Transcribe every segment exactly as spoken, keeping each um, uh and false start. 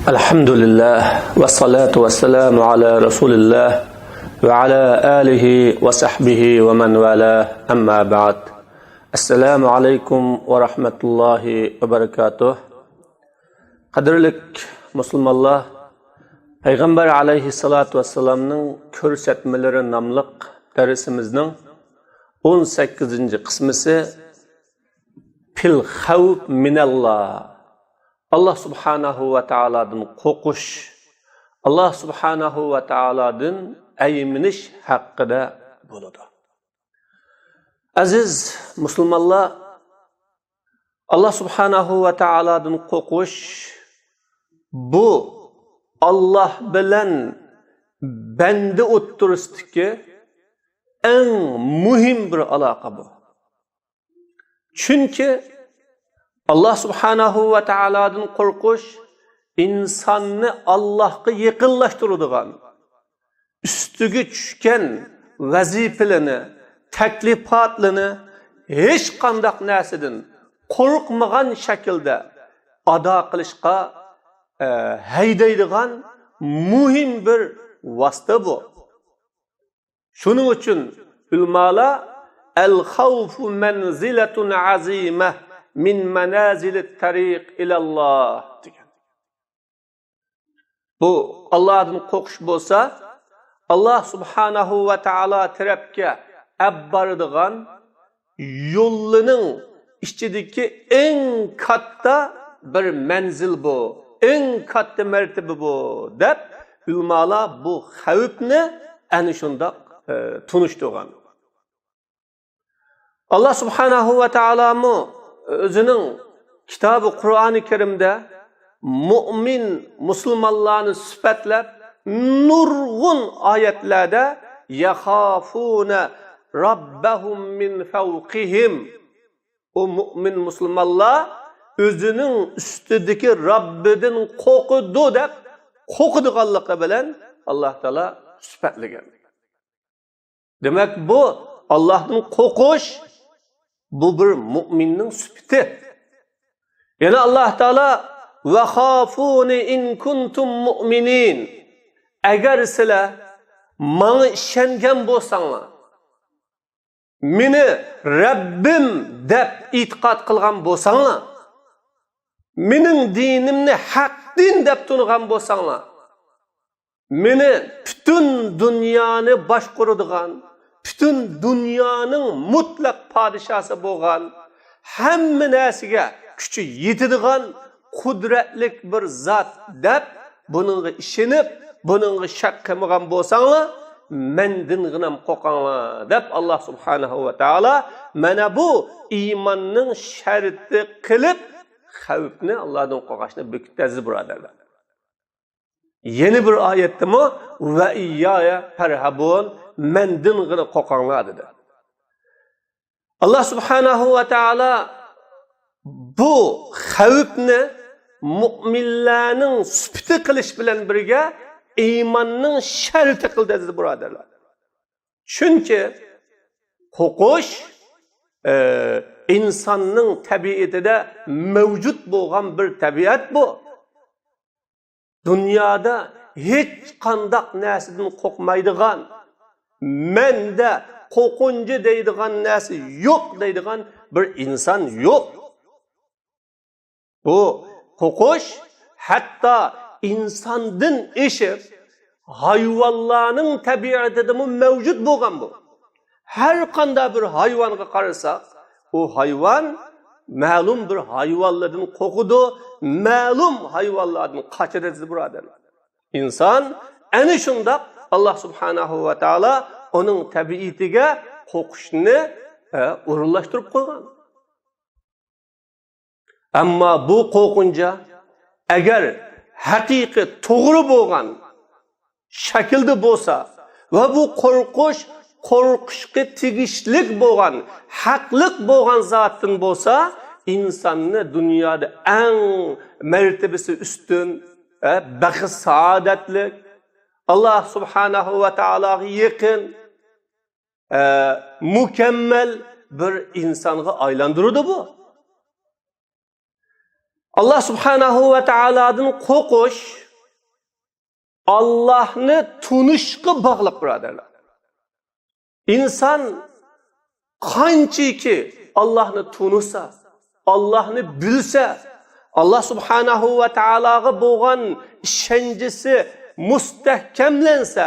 الحمد لله، والصلاة والسلام على رسول الله، وعلى آله وصحبه ومن والاه، أما بعد. السلام عليكم ورحمة الله وبركاته. قەدىرلىك مۇسۇلمانلار، پەيغەمبەر ئەلەيھىسسالاتۇ ۋەسسالامنىڭ كۆرسەتمىلىرى ناملىق دەرسىمىزنىڭ ئون سەككىزىنچى قىسمىسى، پىل خەۋپ مىنەللا. ئاللا سۇبھانەھۇ ۋە تائالادىن قورقۇش، ئاللا سۇبھانەھۇ ۋە تائالادىن ئەيمىنىش ھەققىدە بولىدۇ. ئەزىز مۇسۇلمانلار، ئاللا سۇبھانەھۇ ۋە تائالادىن قورقۇش، بۇ ئاللا بىلەن بەندە ئوتتۇرىسىدىكى ئەڭ مۇھىم بىر ئالاقە بۇ. چۈنكى ئاللا سۇبھانەھۇ ۋە تائالادىن قورقۇش ئىنساننى ئاللاغا يېقىنلاشتۇرىدىغان، ئۈستىگە چۈشكەن ۋەزىپىلىرىنى، تەكلىپاتلىرىنى ھېچقانداق نەرسىدىن قورقمىغان شەكىلدە ئادا قىلىشقا، ئە، ھەيدەيدىغان مۇھىم بىر ۋاسىتە بۇ. شۇنىڭ ئۈچۈن ئۆلىمالار، «ئەل خەۋفۇ مەنزىلەتۇن ئەزىمە مىن مەنازىلىت تەرىق ئىلەللا» دېگەن. بۇ ئاللادىن قورقۇش بولسا، ئاللا سۇبھانەھۇ ۋە تائالا تەرەپكە ئەپ بارىدىغان يوللىنىڭ ئىچىدىكى ئەڭ كاتتا بىر مەنزىل بۇ، ئەڭ كاتتا مەرتىبە بۇ، دەپ ئۆلىمالار بۇ خەۋپنى ئەنە شۇنداق، ئە، تونۇشتۇرغان. ئاللا سۇبھانەھۇ ۋە تائالامۇ ئۆزىنىڭ كىتابى قۇرئانى كەرىمدە مۇئمىن مۇسۇلمانلارنى سۈپەتلەپ، نۇرغۇن ئايەتلەردە «يەخافۇنە رەببەھۇم مىن فەۋقىھىم». ئۇ مۇئمىن مۇسۇلمانلار ئۆزىنىڭ ئۈستىدىكى رەببىدىن قورقىدۇ دەپ، قورقىدىغانلىقى بىلەن ئاللا تائالا سۈپەتلىگەن. دېمەك، بۇ ئاللاھتىن قورقۇش، بۇ بىر مۇئمىننىڭ سۈپىتى. يەنە ئاللا تائالا، «ۋەخافۇنى ئىن كۇنتۇم مۇئمىنىن». ئەگەر سىلەر ماڭا ئىشەنگەن بولساڭلار، مېنى رەببىم دەپ ئېتىقاد قىلغان بولساڭلار، مېنىڭ دىنىمنى ھەق دىن دەپ تونۇغان بولساڭلار، مېنى پۈتۈن دۇنيانى باشقۇرىدىغان، پۈتۈن دۇنيانىڭ مۇتلەق پادىشاسى بولغان، ھەممە نەرسىگە كۈچى يېتىدىغان قۇدرەتلىك بىر زات دەپ، بۇنىڭغا ئىشىنىپ، بۇنىڭغا شەك قىلمىغان بولساڭلار، مەندىنغىنەم قورقاڭلار، دەپ، ئاللا سۇبھانەھۇ ۋە تائالا مانا بۇ ئىماننىڭ شەرتى قىلىپ، خەۋپنى، ئاللادىن قورقۇشنى بېكىتتى، ئەزىز بۇرادەرلەر. يەنە بىر ئايەتتىمۇ، «ۋە ئىييايە پەرھەبۇن»، مەندىنغىنە قورقاڭلار، دېدى. ئاللا سۇبھانەھۇ ۋە تائالا بۇ خەۋپنى مۇئمىنلارنىڭ سۈپىتى قىلىش بىلەن بىرگە ئىماننىڭ شەرتى قىلدى، ئەزىز بۇرادەرلەر. چۈنكى قورقۇش، ئە، ئىنساننىڭ تەبىئىتىدە مەۋجۇت بولغان بىر تەبىئەت بۇ. دۇنيادا ھېچقانداق نەرسىدىن قورقمايدىغان، مەندە قورقۇنچ دەيدىغان نەرسە يوق دەيدىغان بىر ئىنسان يوق. بۇ قورقۇش ھەتتا ئىنساندىن ئېشىپ، ھايۋانلارنىڭ تەبىئىتىدىمۇ مەۋجۇت بولغان بۇ. ھەر قانداق بىر ھايۋانغا قارىساق، ئۇ ھايۋان مەلۇم بىر ھايۋانلاردىن قورقىدۇ، مەلۇم ھايۋانلاردىن قاچىدۇ، ئەزىز بۇرادەرلەر. ئىنسان ئەنە شۇنداق ئاللا سۇبھانەھۇ ۋە تائالا ئۇنىڭ تەبىئىتىگە قورقۇشنى، ئە، ئورۇنلاشتۇرۇپ قويغان. ئەمما بۇ قورقۇنچ ئەگەر ھەقىقىي توغرا بولغان شەكىلدە بولسا ۋە بۇ قورقۇش قورقۇشقا تېگىشلىك بولغان، ھەقلىق بولغان زاتتىن بولسا، ئىنساننى دۇنيادا ئەڭ مەرتىبىسى ئۈستۈن، ئە، بەخت-سائادەتلىك، ئاللا سۇبھانەھۇ ۋە تائالاغا يېقىن، ئە، مۇكەممەل بىر ئىنسانغا ئايلاندۇرىدۇ بۇ. ئاللا سۇبھانەھۇ ۋە تائالادىن قورقۇش ئاللاھنى تونۇشقا باغلىق، بۇرادەرلەر. ئىنسان قانچىكى ئاللاھنى تونۇسا، ئاللاھنى بىلسە، ئاللا سۇبھانەھۇ ۋە تائالاغا بولغان ئىشەنچىسى مۇستەھكەملەنسە،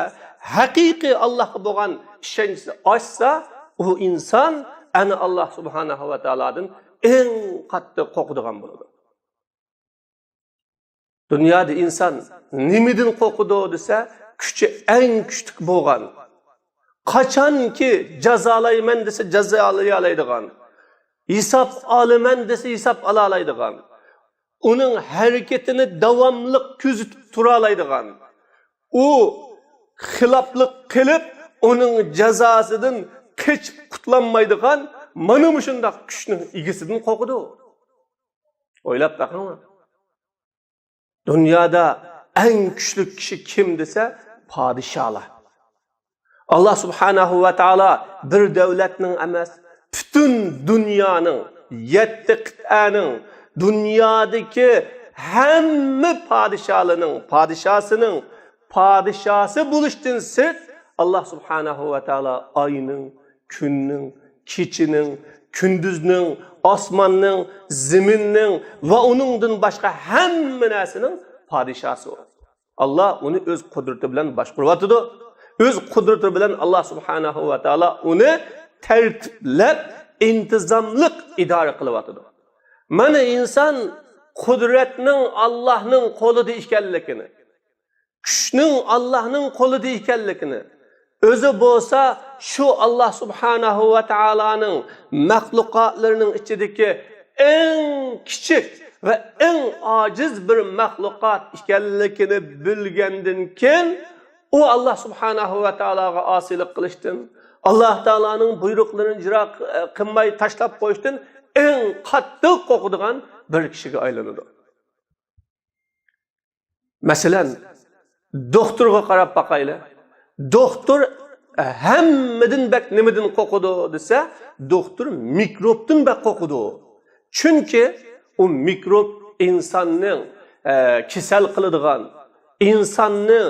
ھەقىقىي ئاللاھقا بولغان ئىشەنچىسى ئاشسا، ئۇ ئىنسان ئەنە ئاللا سۇبھانەھۇ ۋە تائالادىن ئەڭ قاتتىق قورقىدىغان بولىدۇ. دۇنيادا ئىنسان نېمىدىن قورقىدۇ دېسە، كۈچى ئەڭ كۈچلۈك بولغان، قاچانكى جازالايمەن دېسە جازالايالايدىغان، ھېساب ئالىمەن دېسە ھېساب ئالالايدىغان، ئۇنىڭ ھەرىكىتىنى داۋاملىق كۆزىتىپ تۇرالايدىغان، ئۇ خىلاپلىق قىلىپ ئۇنىڭ جازاسىدىن قېچىپ قۇتۇلالمايدىغان مانا مۇشۇنداق كۈچنىڭ ئىگىسىدىن قورقىدۇ. ئويلاپ بېقىڭلار. دۇنيادا ئەڭ كۈچلۈك كىشى كىم دېسە، پادىشاھلار. ئاللا سۇبھانەھۇ ۋە تائالا بىر دۆلەتنىڭ ئەمەس، پۈتۈن دۇنيانىڭ، يەتتە قىتئەنىڭ، دۇنيادىكى ھەممە پادىشاھلىرىنىڭ پادىشاسىنىڭ پادىشاسى بولۇشتىن سىرت، ئاللا سۇبھانەھۇ ۋە تائالا ئاينىڭ، كۈننىڭ، كېچىنىڭ، كۈندۈزنىڭ، ئاسماننىڭ، زېمىننىڭ ۋە ئۇنىڭدىن باشقا ھەممە نەرسىنىڭ پادىشاسى ئۇ. ئاللا ئۇنى ئۆز قۇدرىتى بىلەن باشقۇرۇۋاتىدۇ. ئۆز قۇدرىتى بىلەن ئاللا سۇبھانەھۇ ۋە تائالا ئۇنى تەرتىپلەپ، ئىنتىزاملىق ئىدارە قىلىۋاتىدۇ. مانا ئىنسان قۇدرەتنىڭ ئاللانىڭ قولىدا ئىكەنلىكىنى، كۈچنىڭ ئاللانىڭ قولىدا ئىكەنلىكىنى، ئۆزى بولسا شۇ ئاللا سۇبھانەھۇ ۋە تائالانىڭ مەخلۇقاتلىرىنىڭ ئىچىدىكى ئەڭ كىچىك ۋە ئەڭ ئاجىز بىر مەخلۇقات ئىكەنلىكىنى بىلگەندىن كېيىن، ئۇ ئاللا سۇبھانەھۇ ۋە تائالاغا ئاسىيلىق قىلىشتىن، ئاللا تائالانىڭ بۇيرۇقلىرىنى ئىجرا قىلماي تاشلاپ قويۇشتىن ئەڭ قاتتىق قورقىدىغان بىر كىشىگە ئايلىنىدۇ. مەسىلەن، دوختۇرغا قاراپ باقايلى. دوختۇر، ئە، ھەممىدىن بەك نېمىدىن قورقىدۇ دېسە، دوختۇر مىكروبتىن بەك قورقىدۇ. چۈنكى ئۇ مىكروب ئىنساننىڭ، ئە، كېسەل قىلىدىغان، ئىنساننى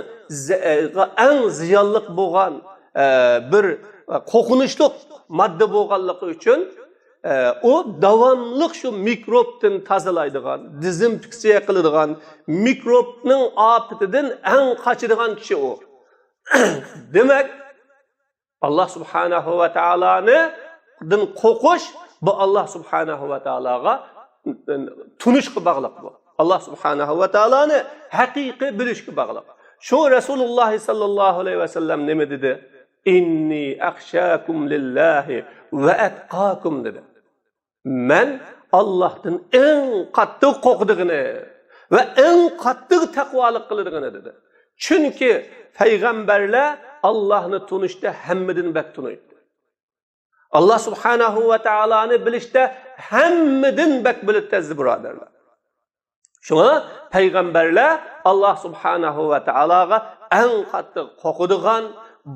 زە-، ئە، ئەڭ زىيانلىق بولغان، ئە، بىر، ئە، قورقۇنچلۇق ماددا بولغانلىقى ئۈچۈن، ئە، ئۇ داۋاملىق شۇ مىكروبتىن تازىلايدىغان، دېزىنفېكسىيە قىلىدىغان، مىكروبنىڭ ئاپىتىدىن ئەڭ قاچىدىغان كىشى ئۇ. دېمەك، ئاللا سۇبھانەھۇ ۋە تائالانىڭدىن قورقۇش، بۇ ئاللا سۇبھانەھۇ ۋە تائالاغا تونۇشقا باغلىق بۇ. ئاللا سۇبھانەھۇ ۋە تائالانى ھەقىقىي بىلىشكە باغلىق. شۇ رەسۇلۇللا ساللاللاھۇ ئەلەيھى ۋەسەللەم نېمە دېدى؟ «ئىننى ئەخشاكۇم لىللاھى ۋە ئەتقاكۇم» دېدى. مەن ئاللاھتىن ئەڭ قاتتىق قورقىدىغىنى ۋە ئەڭ قاتتىق تەقۋالىق قىلىدىغىنى دېدى. چۈنكى پەيغەمبەرلەر ئاللاھنى تونۇشتا ھەممىدىن بەك تونۇيتتى. ئاللا سۇبھانەھۇ ۋە تائالانى بىلىشتە ھەممىدىن بەك بىلىتتى، ئەزىز بۇرادەرلەر. شۇڭا پەيغەمبەرلەر ئاللا سۇبھانەھۇ ۋە تائالاغا ئەڭ قاتتىق قورقىدىغان،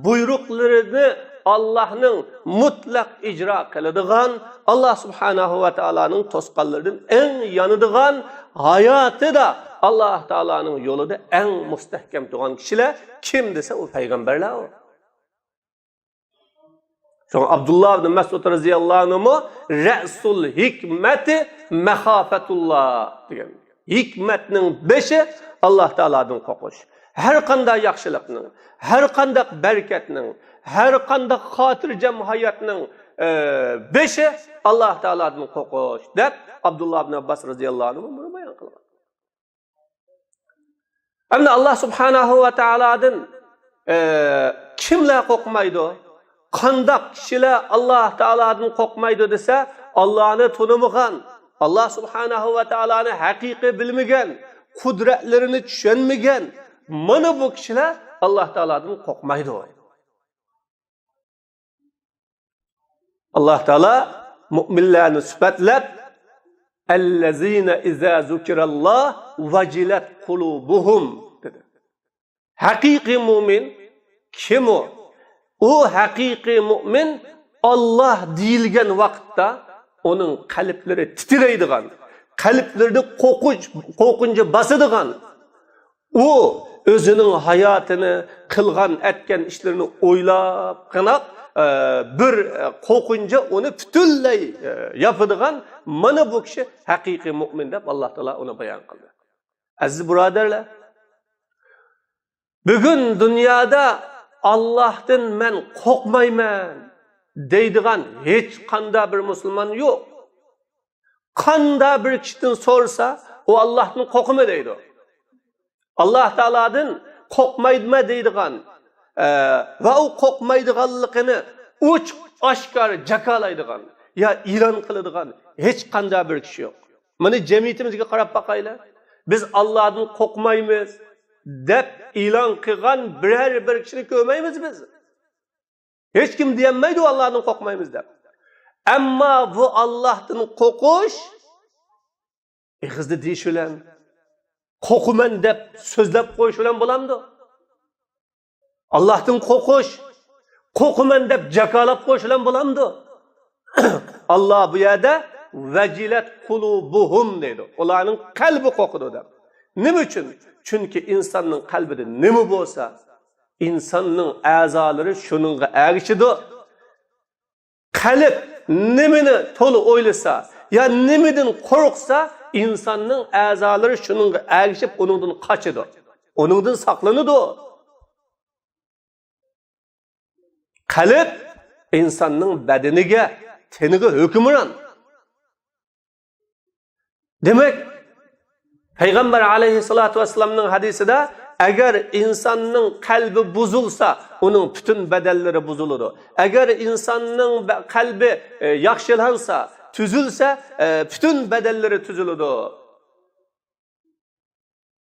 بۇيرۇقلىرىنى ئاللاھنىڭ مۇتلەق ئىجرا قىلىدىغان، ئاللا سۇبھانەھۇ ۋە تائالانىڭ توسقانلىرىدىن ئەڭ يانىدىغان، ھاياتىدا ئاللا تائالانىڭ يولىدا ئەڭ مۇستەھكەم تۇرغان كىشىلەر كىم دېسە، ئۇ پەيغەمبەرلەر ئۇ. شۇڭا ئابدۇللا ئىبن مەسئۇد رەزىياللاھۇ ئەنھۇمۇ «رەسۇل ھېكمەتى مەخاپەتۇللا» دېگەن. ھېكمەتنىڭ بېشى ئاللا تائالادىن قورقۇش. ھەر قانداق ياخشىلىقنىڭ، ھەر قانداق بەرىكەتنىڭ، ھەر قانداق خاتىرجەم ھاياتنىڭ، ئە، بېشى ئاللا تائالادىن قورقۇش، دەپ ئابدۇللا ئىبن ئابباس رەزىياللاھۇ ئەنھۇ بۇنى بايان قىلغان. ئەمدى ئاللا سۇبھانەھۇ ۋە تائالادىن، ئە، كىملەر قورقمايدۇ؟ قانداق كىشىلەر ئاللا تائالادىن قورقمايدۇ دېسە، ئاللانى تونۇمىغان، ئاللا سۇبھانەھۇ ۋە تائالانى ھەقىقىي بىلمىگەن، قۇدرەتلىرىنى چۈشەنمىگەن، مانا بۇ كىشىلەر ئاللا تائالادىن قورقمايدۇ. ئاللا تائالا مۇئمىنلارنى سۈپەتلەپ، «ئەللەزىنە ئىزا زۇكىراللا ۋەجىلەت قۇلۇبۇھۇم» دېدى. ھەقىقىي مۇئمىن كىم ئۇ؟ ئۇ ھەقىقىي مۇئمىن ئاللا دېيىلگەن ۋاقىتتا ئۇنىڭ قەلبلىرى تىترەيدىغان، قەلبلىرىنى قورقۇنچ، قورقۇنچى باسىدىغان، ئۇ ئۆزىنىڭ ھاياتىنى، قىلغان، ئەتكەن ئىشلىرىنى ئويلاپ قېناق، ئە، بىر، ئە، قورقۇنچى ئۇنى پۈتۈنلەي، ئە، ياپىدىغان، مانا بۇ كىشى ھەقىقىي مۇئمىن دەپ ئاللا تائالا ئۇنى بايان قىلدى. ئەزىز بۇرادەرلەر، بۈگۈن دۇنيادا «ئاللاھتىن مەن قورقمايمەن» دەيدىغان ھېچقانداق بىر مۇسۇلمان يوق. قانداق بىر كىشىدىن سورىسا، ئۇ «ئاللاھتىن قورقىمەن» دەيدۇ. ئاللا تائالادىن قورقمايمەن دەيدىغان، ئە، ۋە ئۇ قورقمايدىغانلىقىنى ئوچۇق ئاشكارا جاكارلايدىغان يا ئېلان قىلىدىغان ھېچقانداق بىر كىشى يوق. مانا جەمئىيىتىمىزگە قاراپ باقايلى. بىز «ئاللادىن قورقمايمىز» دەپ ئېلان قىلغان بىرەر بىر كىشىنى كۆرمەيمىز بىز. ھېچكىم دېيەلمەيدۇ «ئاللادىن قورقمايمىز» دەپ. ئەمما بۇ ئاللاھتىن قورقۇش ئېغىزدا دېيىش بىلەن، «قورقىمەن» دەپ سۆزلەپ قويۇش بىلەن بولامدۇ؟ ئاللاھتىن قورقۇش، «قورقىمەن» دەپ جاكارلاپ قويۇش بىلەن بولامدۇ؟ ئاللا بۇ يەردە «ۋەجىلەت قۇلۇبۇھۇم» دەيدۇ. ئۇلارنىڭ قەلبى قورقىدۇ دەپ. نېمە ئۈچۈن؟ چۈنكى ئىنساننىڭ قەلبىدە نېمە بولسا، ئىنساننىڭ ئەزالىرى شۇنىڭغا ئەگىشىدۇ. قەلب نېمىنى تولا ئويلىسا يا نېمىدىن قورقسا، ئىنساننىڭ ئەزالىرى شۇنىڭغا ئەگىشىپ ئۇنىڭدىن قاچىدۇ، ئۇنىڭدىن ساقلىنىدۇ. قەلب ئىنساننىڭ بەدىنىگە، تېنىگە ھۆكۈمران. دېمەك، پەيغەمبەر ئەلەيھىسسالاتۇ ۋەسسالامنىڭ ھەدىسىدە، ئەگەر ئىنساننىڭ قەلبى بۇزۇلسا، ئۇنىڭ پۈتۈن بەدەنلىرى بۇزۇلىدۇ. ئەگەر ئىنساننىڭ بە-، قەلبى، ئە، ياخشىلانسا، تۈزۈلسە، ئە، پۈتۈن بەدەنلىرى تۈزۈلىدۇ.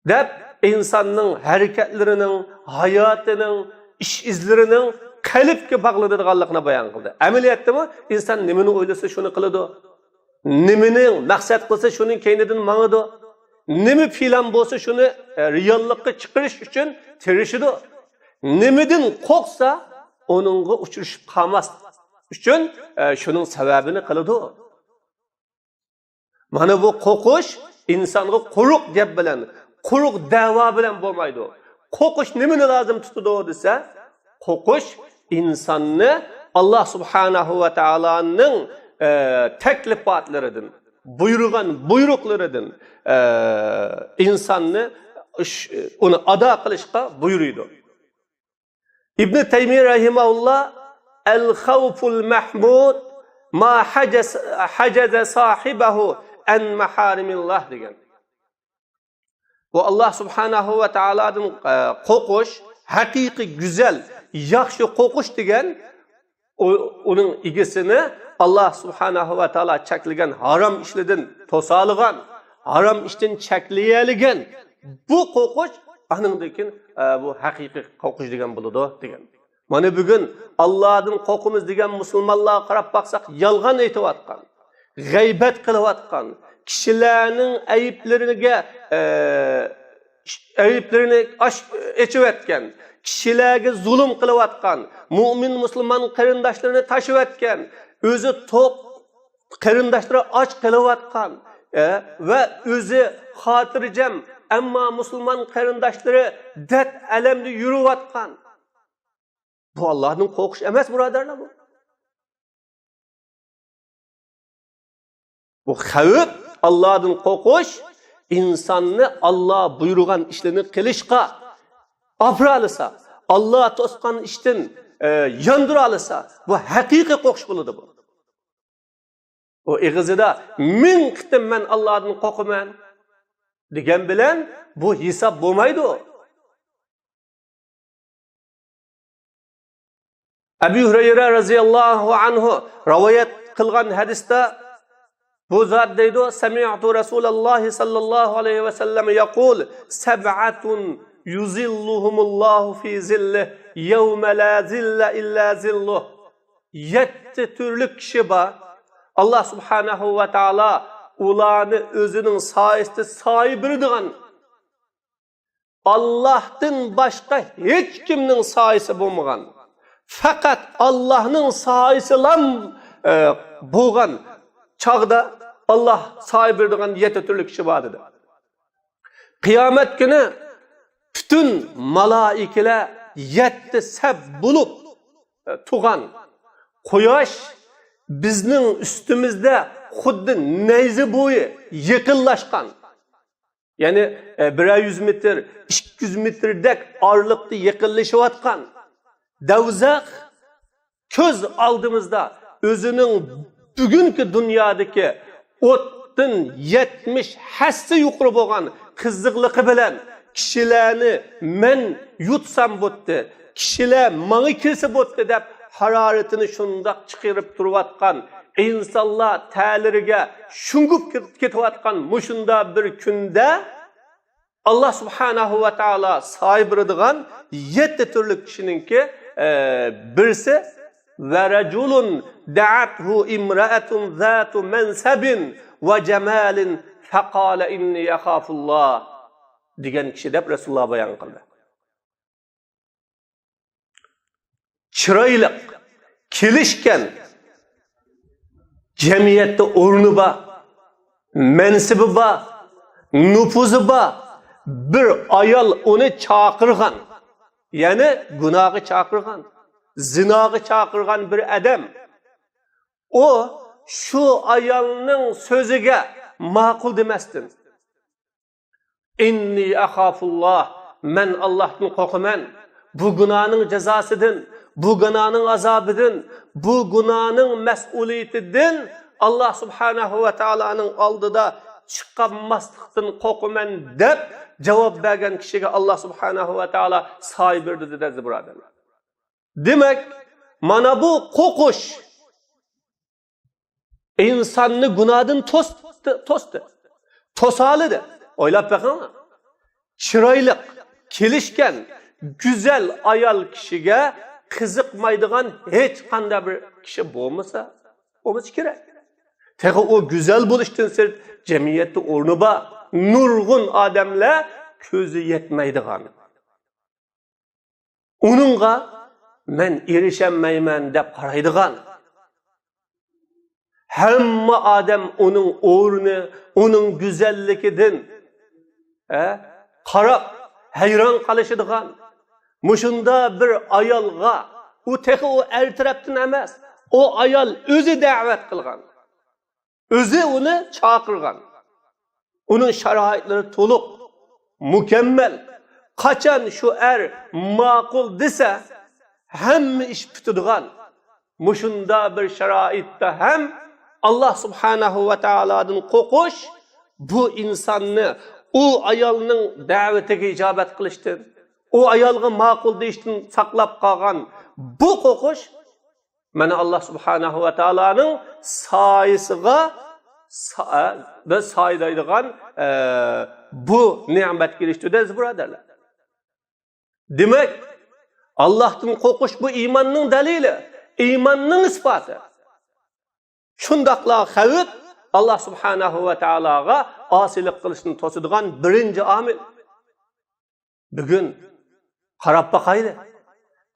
دەپ، ئىنساننىڭ ھەرىكەتلىرىنىڭ، ھاياتىنىڭ، ئىش ئىزلىرىنىڭ قەلبكە باغلىنىدىغانلىقىنى بايان قىلدى. ئەمەلىيەتتىمۇ ئىنسان نېمىنى ئويلىسا، شۇنى قىلىدۇ. نېمىنى مەقسەت قىلسا، شۇنىڭ كەينىدىن ماڭىدۇ. نېمە پىلان بولسا، شۇنى، ئە، رېئاللىققا چىقىرىش ئۈچۈن تىرىشىدۇ. نېمىدىن قورقسا، ئۇنىڭغا ئۇچرىشىپ قالماس ئۈچۈن، ئە، شۇنىڭ سەۋەبىنى قىلىدۇ. مانا بۇ قورقۇش ئىنسانغا قۇرۇق گەپ بىلەن، قۇرۇق دەۋا بىلەن بولمايدۇ. قورقۇش نېمىنى لازىم تۇتىدۇ دېسە، قورقۇش ئىنساننى ئاللا سۇبھانەھۇ ۋە تائالانىڭ، ئە، تەكلىپاتلىرىدىن، بۇيرۇغان بۇيرۇقلىرىدىن، ئە، ئىنساننى ئۇش-، ئۇنى ئادا قىلىشقا بۇيرۇيدۇ. ئىبنى تەيمىيە رەھىمەھۇللا، «ئەل خەۋفۇل مەھمۇد ما ھەجەس-، ھەجەزە ساھىبەھۇ ئەن مەھارىمىللا» دېگەن. بۇ ئاللا سۇبھانەھۇ ۋە تائالادىن، ئە، قورقۇش، ھەقىقىي گۈزەل، ياخشى قورقۇش دېگەن، ئۇ، ئۇنىڭ ئىگىسىنى ئاللا سۇبھانەھۇ ۋە تائالا چەكلىگەن ھارام ئىشلىرىدىن توسالىغان، ھارام ئىشتىن چەكلىيەلىگەن بۇ قورقۇش، ئانىڭدىن كېيىن، ئە، بۇ ھەقىقىي قورقۇش دېگەن بولىدۇ، دېگەن. مانا بۈگۈن «ئاللادىن قورقىمىز» دېگەن مۇسۇلمانلارغا قاراپ باقساق، يالغان ئېيتىۋاتقان، غەيبەت قىلىۋاتقان، كىشىلەرنىڭ ئەيىبلىرىگە، ئە، ئەيىبلىرىنى ئاش-، ئېچىۋەتكەن، كىشىلەرگە زۇلۇم قىلىۋاتقان، مۇئمىن مۇسۇلمان قېرىنداشلىرىنى تاشىۋەتكەن، ئۆزى توق، قېرىنداشلىرى ئاچ قېلىۋاتقان، ئە، ۋە ئۆزى خاتىرجەم، ئەمما مۇسۇلمان قېرىنداشلىرى دەرد ئەلەمدە يۈرۈۋاتقان. بۇ ئاللادىن قورقۇش ئەمەس، بۇرادەرلەر، بۇ. بۇ خەۋپ، ئاللادىن قورقۇش ئىنساننى ئاللا بۇيرۇغان ئىشلىرىنى قىلىشقا ئاپىرالىسا، ئاللا توسقان ئىشتىن، ئە، ياندۇرالىسا، بۇ ھەقىقىي قورقۇش بولىدۇ بۇ. ئۇ ئېغىزىدا مىڭ قېتىم «مەن ئاللادىن قورقىمەن» دېگەن بىلەن بۇ ھېساب بولمايدۇ. ئەبۇ ھۇرەيرە رەزىياللاھۇ ئەنھۇ رىۋايەت قىلغان ھەدىستە بۇ زات دەيدۇ، سەمىئتۇ رەسۇلەللاھى سەللەللاھۇ ئەلەيھى ۋەسەللەم يەقۇل، سەبئەتۇن يۇزىللۇھۇمۇللاھۇ فى زىللىھ يەۋمە لا زىللە ئىللا زىللۇھ. يەتتە تۈرلۈك كىشى بار. ئاللا سۇبھانەھۇ ۋە تائالا ئۇلارنى ئۆزىنىڭ سايىسىدا سايە بېرىدىغان. ئاللاھتىن باشقا ھېچكىمنىڭ سايىسى بولمىغان، پەقەت ئاللاھنىڭ سايىسىلا، ئە، بولغان چاغدا ئاللاھ سايە بېرىدىغان يەتتە تۈرلۈك كىشى بار دېدى. قىيامەت كۈنى پۈتۈن مالائىكىلەر يەتتە سەپ بولۇپ، ئە، تۇغان. قۇياش بىزنىڭ ئۈستىمىزدە خۇددى نەيزە بويى يېقىنلاشقان. يەنى، ئە، بىرەر يۈز مېتىر، ئىككى يۈز مېتىردەك ئارىلىقتا يېقىنلىشىۋاتقان. دەۋزەخ كۆز ئالدىمىزدا ئۆزىنىڭ بۈگۈنكى دۇنيادىكى ئوتتىن يەتمىش ھەسسە يۇقىرى بولغان قىزىقلىقى بىلەن كىشىلەرنى مەن يۇتسام بوتتى، كىشىلەر ماڭا كىرسە بوتتى دەپ ھارارىتىنى شۇنداق چىقىرىپ تۇرۇۋاتقان، ئىنسانلار تەلىرىگە شۇڭغۇپ كېتىۋاتقان مۇشۇنداق بىر كۈندە، ئاللاھ سۇبھانەھۇ ۋە تائالا سايە بېرىدىغان يەتتە تۈرلۈك كىشىنىڭكى، ئە، بىرسى، «ۋە رەجۇلۇن دەئەتھۇ ئىمرەئەتۇن زاتۇ مەنسەبىن ۋە جامالىن فەقالە ئىننى ئەخافۇللاھ» دېگەن كىشى دەپ رەسۇلۇللاھ بايان قىلدى. چىرايلىق، كېلىشكەن، جەمئىيەتتە ئورنى بار، مەنسىپى بار، نوپۇزى بار بىر ئايال ئۇنى چاقىرغان، يەنى گۇناھقا چاقىرغان، زىناغا چاقىرغان بىر ئادەم، ئۇ شۇ ئايالنىڭ سۆزىگە ماقۇل دېمەستىن، «ئىننى ئەخافۇللاھ، مەن ئاللاھتىن قورقىمەن. بۇ گۇناھنىڭ جازاسىدىن، بۇ گۇناھنىڭ ئازابىدىن، بۇ گۇناھنىڭ مەسئۇلىيىتىدىن ئاللاھ سۇبھانەھۇ ۋە تائالانىڭ ئالدىدا چىقالماسلىقتىن قورقىمەن» دەپ جاۋاب بەرگەن كىشىگە ئاللاھ سۇبھانەھۇ ۋە تائالا سايە بېرىدۇ، دېدى، ئەزىز بۇرادەرلەر. دېمەك، مانا بۇ قورقۇش ئىنساننى گۇناھتىن توستى، توستى. توسالىدى. ئويلاپ بېقىڭلار. چىرايلىق، كېلىشكەن، گۈزەل ئايال كىشىگە قىزىقمايدىغان ھېچقانداق بىر كىشى بولمىسا، بولمىسا كېرەك. تېخى ئۇ گۈزەل بولۇشتىن سىرت، جەمئىيەتتە ئورنى بار نۇرغۇن ئادەملەر كۆزى يەتمەيدىغان، ئۇنىڭغا مەن ئېرىشەلمەيمەن دەپ قارايدىغان، ھەممە ئادەم ئۇنىڭ ئورنى، ئۇنىڭ گۈزەللىكىدىن، ھە، قاراپ ھەيران قېلىشىدىغان مۇشۇنداق بىر ئايالغا، ئۇ تېخى ئۇ ئەر تەرەپتىن ئەمەس، ئۇ ئايال ئۆزى دەۋەت قىلغان. ئۆزى ئۇنى چاقىرغان. ئۇنىڭ شارائىتلىرى تولۇق، مۇكەممەل. قاچان شۇ ئەر ماقۇل دېسە، ھەممە ئىش پۈتىدىغان. مۇشۇنداق بىر شارائىتتا ھەم ئاللاھ سۇبھانەھۇ ۋە تائالادىن قورقۇش بۇ ئىنساننى ئۇ ئايالنىڭ دەۋىتىگە ئىجابەت قىلىشتىن، ئۇ ئايالغا ماقۇل دېيىشتىن ساقلاپ قالغان بۇ قورقۇش مانا ئاللاھ سۇبھانەھۇ ۋە تائالانىڭ سايىسىغا سا-، بىز سايىدايدىغان، ئە، بۇ نېمەتكە ئېرىشتى، ئەزىز بۇرادەرلەر. دېمەك، ئاللاھتىن قورقۇش بۇ ئىماننىڭ دەلىلى، ئىماننىڭ ئىسپاتى. شۇنداقلا خەۋپ ئاللاھ سۇبھانەھۇ ۋە تائالاغا ئاسىيلىق قىلىشنى توسىدىغان بىرىنچى ئامىل. بۈگۈن قاراپ باقايلى.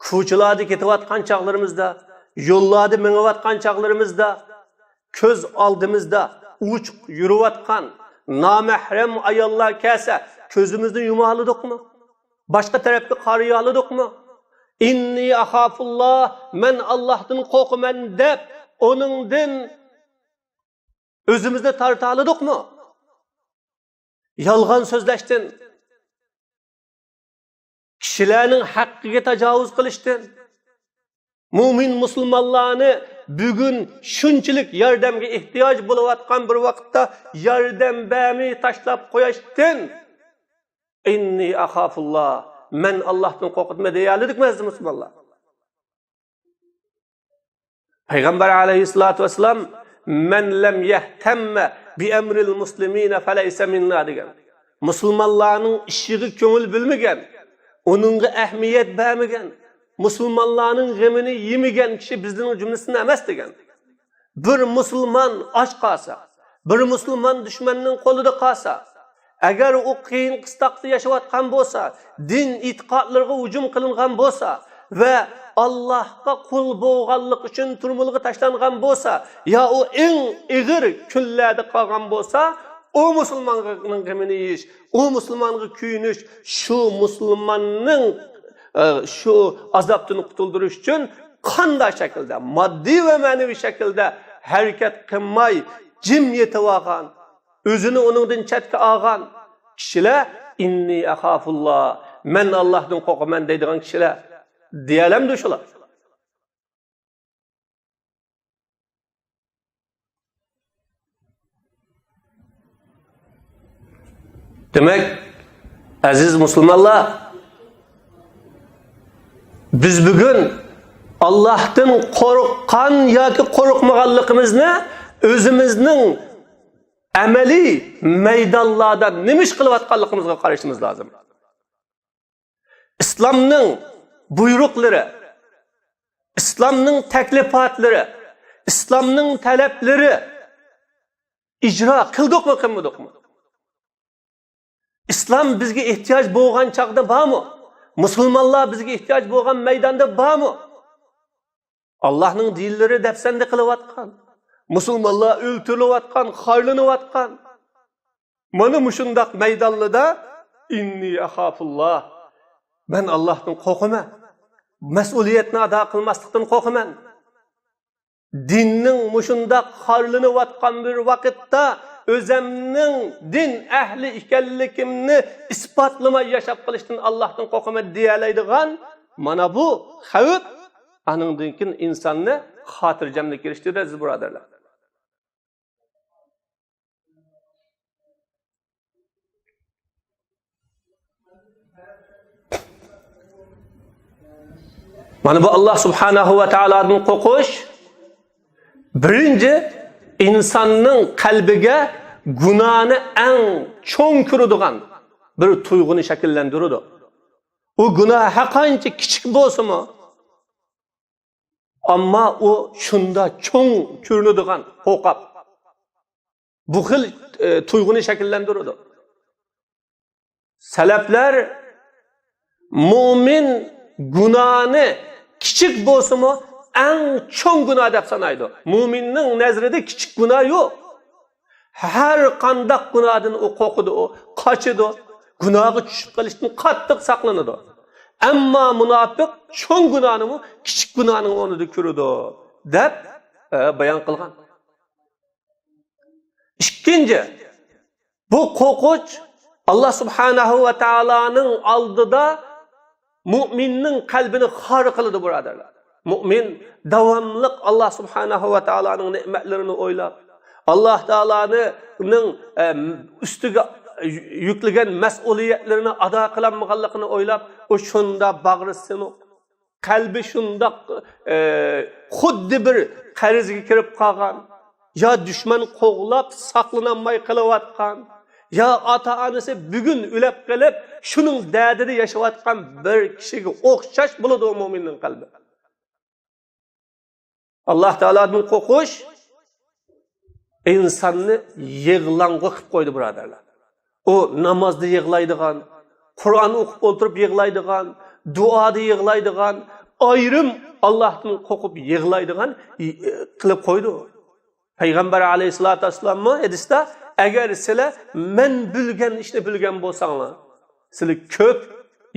كوچىلاردا كېتىۋاتقان چاغلىرىمىزدا، يوللاردا مېڭىۋاتقان چاغلىرىمىزدا، كۆز ئالدىمىزدا ئوچۇق يۈرۈۋاتقان نامەھرەم ئاياللار كەلسە، كۆزىمىزنى يۇمالىدۇقمۇ؟ باشقا تەرەپكە قارىيالىدۇقمۇ؟ «ئىننى ئەخافۇللاھ، مەن ئاللاھتىن قورقىمەن» دەپ، ئۇنىڭدىن ئۆزىمىزنى تارتالىدۇقمۇ؟ يالغان سۆزلەشتىن، كىشىلەرنىڭ ھەققىگە تاجاۋۇز قىلىشتىن، مۇئمىن مۇسۇلمانلارنى بۈگۈن شۇنچىلىك ياردەمگە ئېھتىياج بولۇۋاتقان بىر ۋاقىتتا ياردەم بەرمەي تاشلاپ قويۇشتىن، «ئىننى ئەخافۇللاھ، مەن ئاللاھتىن قورقىمەن» دېيەلىدۇقمۇ ئەزىز مۇسۇلمانلار؟ پەيغەمبەر ئەلەيھىسسالاتۇ ۋەسسالام، «مەن لەم يەھتەممە بىئەمرىل مۇسلىمىنە فەلەيسە مىننا» دېگەن. مۇسۇلمانلارنىڭ ئىشىغا كۆڭۈل بۆلمىگەن، ئۇنىڭغا ئەھمىيەت بەرمىگەن، مۇسۇلمانلارنىڭ غېمىنى يېمىگەن كىشى بىزنىڭ جۈملىسىدىن ئەمەس دېگەن. بىر مۇسۇلمان ئاچ قالسا، بىر مۇسۇلمان دۈشمەننىڭ قولىدا قالسا، ئەگەر ئۇ قىيىن قىستاقتا ياشاۋاتقان بولسا، دىن ئېتىقادلىرىغا ھۇجۇم قىلىنغان بولسا، ۋە ئاللاھقا قۇل بولغانلىق ئۈچۈن تۈرمىلىگە تاشلانغان بولسا، يا ئۇ ئەڭ ئېغىر كۈنلەردە قالغان بولسا، ئۇ مۇسۇلماننىڭ غېمىنى يېيىش، ئۇ مۇسۇلمانغا كۆيۈنۈش، شۇ مۇسۇلماننىڭ، ئە، شۇ ئازابتىن قۇتۇلدۇرۇش ئۈچۈن قانداق شەكىلدە، ماددىي ۋە مەنىۋى شەكىلدە ھەرىكەت قىلماي، جىم يېتىۋالغان، ئۆزىنى ئۇنىڭدىن چەتكە ئالغان كىشىلەر، «ئىننى ئەخافۇللا، مەن ئاللاھتىن قورقىمەن» دەيدىغان كىشىلەر دېيەلەمدۇ شۇلار؟ دېمەك، ئەزىز مۇسۇلمانلار، بىز بۈگۈن ئاللاھتىن قورققان ياكى قورقمىغانلىقىمىزنى ئۆزىمىزنىڭ ئەمەلىي مەيدانلاردا نېمە ئىش قىلىۋاتقانلىقىمىزغا قارىشىمىز لازىم. ئىسلامنىڭ بۇيرۇقلىرى، ئىسلامنىڭ تەكلىپاتلىرى، ئىسلامنىڭ تەلەپلىرى ئىجرا قىلدۇقمۇ، قىلمىدۇقمۇ؟ ئىسلام بىزگە ئېھتىياج بولغان چاغدا بارمۇ؟ مۇسۇلمانلار بىزگە ئېھتىياج بولغان مەيداندا بارمۇ؟ ئاللاھنىڭ دىنلىرى دەپسەندە قىلىۋاتقان، مۇسۇلمانلار ئۆلتۈرۈلۈۋاتقان، خارلىنىۋاتقان. مانا مۇشۇنداق مەيدانلىدا، «ئىننى ئەخافۇللا، مەن ئاللاھتىن قورقىمەن، مەسئۇلىيەتنى ئادا قىلماسلىقتىن قورقىمەن. دىننىڭ مۇشۇنداق خارلىنىۋاتقان بىر ۋاقىتتا ئۆزەمنىڭ دىن ئەھلى ئىكەنلىكىمنى ئىسپاتلىماي ياشاپ قېلىشتىن ئاللاھتىن قورقىمەن» دېيەلەيدىغان مانا بۇ خەۋپ، ئانىڭدىن كېيىن ئىنساننى خاتىرجەملىككە ئېرىشتۈرىدۇ، ئەزىز بۇرادەرلەر. مانا بۇ ئاللاھ سۇبھانەھۇ ۋە تائالادىن قورقۇش، بىرىنچى، ئىنساننىڭ قەلبىگە گۇناھنى ئەڭ چوڭ كۆرىدىغان بىر تۇيغۇنى شەكىللەندۈرىدۇ. ئۇ گۇناھ ھەرقانچە كىچىك بولسىمۇ، ئەمما ئۇ شۇندا چوڭ كۆرۈنىدىغان قوقاپ، بۇ خىل، ئە، تۇيغۇنى شەكىللەندۈرىدۇ. سەلەپلەر مۇئمىن گۇناھنى كىچىك بولسىمۇ ئەڭ چوڭ گۇناھ دەپ سانايدۇ. مۇئمىننىڭ نەزىرىدە كىچىك گۇناھ يوق. ھەر قانداق گۇناھدىن ئۇ قورقىدۇ، ئۇ قاچىدۇ. گۇناھقا چۈشۈپ قېلىشتىن قاتتىق ساقلىنىدۇ. ئەمما مۇناپىق چوڭ گۇناھنىمۇ كىچىك گۇناھنىڭ ئورنىدا كۆرىدۇ، دەپ، ئە، بايان قىلغان. ئىككىنچى، بۇ قورقۇنچ ئاللاھ سۇبھانەھۇ ۋە تائالانىڭ ئالدىدا مۇئمىننىڭ قەلبىنى خار قىلىدۇ، بۇرادەرلەر. مۇئمىن داۋاملىق ئاللاھ سۇبھانەھۇ ۋە تائالانىڭ نېمەتلىرىنى ئويلاپ، ئاللاھ تائالانىڭ، ئە، ئۈستىگە يۈكلىگەن مەسئۇلىيەتلىرىنى ئادا قىلالمىغانلىقىنى ئويلاپ، ئۇ شۇنداق باغرى سىنىق، قەلبى شۇنداق، ئە، خۇددى بىر قەرزگە كىرىپ قالغان، يا دۈشمەن قوغلاپ ساقلىنالماي قېلىۋاتقان، يا ئاتا-ئانىسى بۈگۈن ئۆلۈپ قېلىپ، شۇنىڭ دەردىدە ياشاۋاتقان بىر كىشىگە ئوخشاش بولىدۇ مۇئمىننىڭ قەلبى. ئاللاھ تائالادىن قورقۇش ئىنساننى يىغلاڭغۇ قىلىپ قويدى، بۇرادەرلەر. ئۇ نامازدا يىغلايدىغان، قۇرئان ئوقۇپ ئولتۇرۇپ يىغلايدىغان، دۇئادا يىغلايدىغان، ئايرىم ئاللاھتىن قورقۇپ يىغلايدىغان قىلىپ قويدى. پەيغەمبەر ئەلەيھىسسالاتۇ ۋەسسالاممۇ ھەدىستە، «ئەگەر سىلەر مەن بىلگەن ئىشنى بىلگەن بولساڭلار، سىلەر كۆپ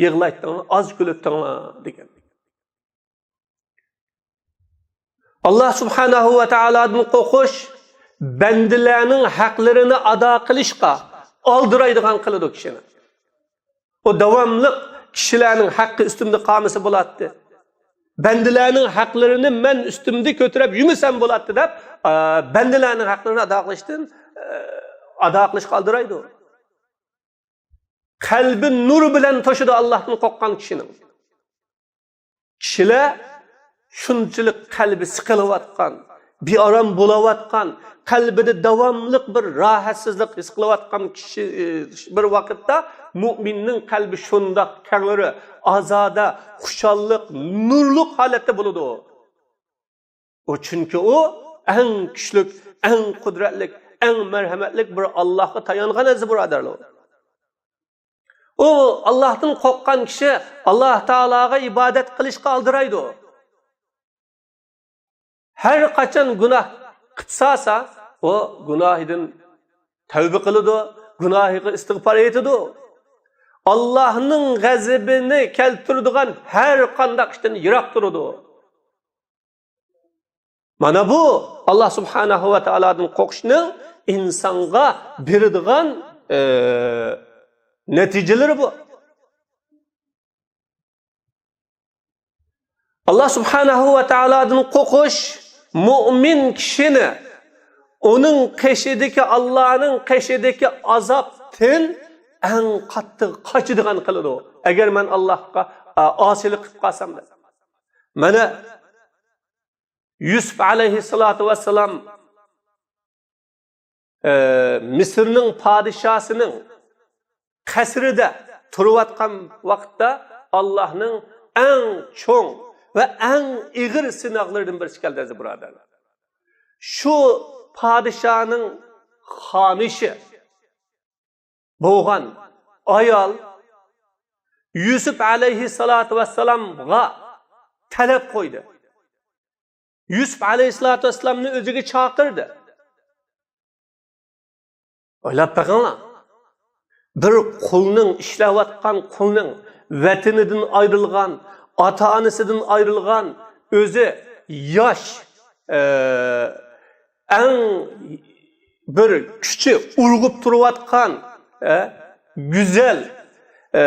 يىغلايتتىڭلار، ئاز كۈلەتتىڭلار» دېگەن. ئاللاھ سۇبھانەھۇ ۋە تائالادىن قورقۇش بەندىلەرنىڭ ھەقلىرىنى ئادا قىلىشقا ئالدىرايدىغان قىلىدۇ كىشىنى. ئۇ داۋاملىق كىشىلەرنىڭ ھەققى ئۈستۈمدە قالمىسا بولاتتى، بەندىلەرنىڭ ھەقلىرىنى مەن ئۈستۈمدە كۆتۈرۈپ يۈرمىسەم بولاتتى دەپ، ئا، بەندىلەرنىڭ ھەقلىرىنى ئادا قىلىشتىن، ئا، ئادا قىلىشقا ئالدىرايدۇ. قەلبى نۇر بىلەن توشىدۇ ئاللاھتىن قورققان كىشىنىڭ. كىشىلەر شۇنچىلىك قەلبى سىقىلىۋاتقان، بىئارام بولاۋاتقان، قەلبىدە داۋاملىق بىر راھەتسىزلىك ھېس قىلىۋاتقان كىشى، ئى، بىر ۋاقىتتا مۇئمىننىڭ قەلبى شۇنداق كەڭرى، ئازادە، خۇشاللىق، نۇرلۇق ھالەتتە بولىدۇ. ئۇ، چۈنكى ئۇ ئەڭ كۈچلۈك، ئەڭ قۇدرەتلىك، ئەڭ مەرھەمەتلىك بىر ئاللاھقا تايانغان، ئەزىز بۇرادەرلەر. ئۇ ئاللاھتىن قورققان كىشى ئاللاھ تائالاغا ئىبادەت قىلىشقا ئالدىرايدۇ. ھەر قاچان گۇناھ قىلسا، ئۇ گۇناھىدىن تەۋبە قىلىدۇ، گۇناھىغا ئىستىغپار ئېيتىدۇ. ئاللاھنىڭ غەزىپىنى كەلتۈرىدىغان ھەر قانداق ئىشتىن يىراق تۇرىدۇ. مانا بۇ ئاللاھ سۇبھانەھۇ ۋە تائالادىن قورقۇشنىڭ ئىنسانغا بېرىدىغان، ئە، نەتىجىلىرى بۇ. ئاللاھ سۇبھانەھۇ ۋە تائالادىن قورقۇش مۇئمىن كىشىنى ئۇنىڭ قېشىدىكى، ئاللاھنىڭ قېشىدىكى ئازابتىن ئەڭ قاتتىق قاچىدىغان قىلىدۇ. ئەگەر مەن ئاللاھقا، ئا، ئاسىيلىق قىلىپ قالسام دەپ. مانا يۈسۈپ ئەلەيھىسسالاتۇ ۋەسسالام، ئە، مىسىرنىڭ پادىشاسىنىڭ قەسرىدە تۇرۇۋاتقان ۋاقىتتا ئاللاھنىڭ ئەڭ چوڭ ۋە ئەڭ ئېغىر سىناقلىرىدىن بىرسى كەلدى، ئەزىز بۇرادەرلەر. شۇ پادىشانىڭ خانىشى بولغان ئايال يۈسۈپ ئەلەيھىسسالاتۇ ۋەسسالامغا تەلەپ قويدى. يۈسۈپ ئەلەيھىسسالاتۇ ۋەسسالامنى ئۆزىگە چاقىردى. ئويلاپ بېقىڭلار. بىر قۇلنىڭ، ئىشلەۋاتقان قۇلنىڭ ۋەتىنىدىن ئايرىلغان، ئاتا-ئانىسىدىن ئايرىلغان، ئۆزى ياش، ئە، ئەڭ بىر كۈچى ئۇرغۇپ تۇرۇۋاتقان، ئە، گۈزەل، ئە،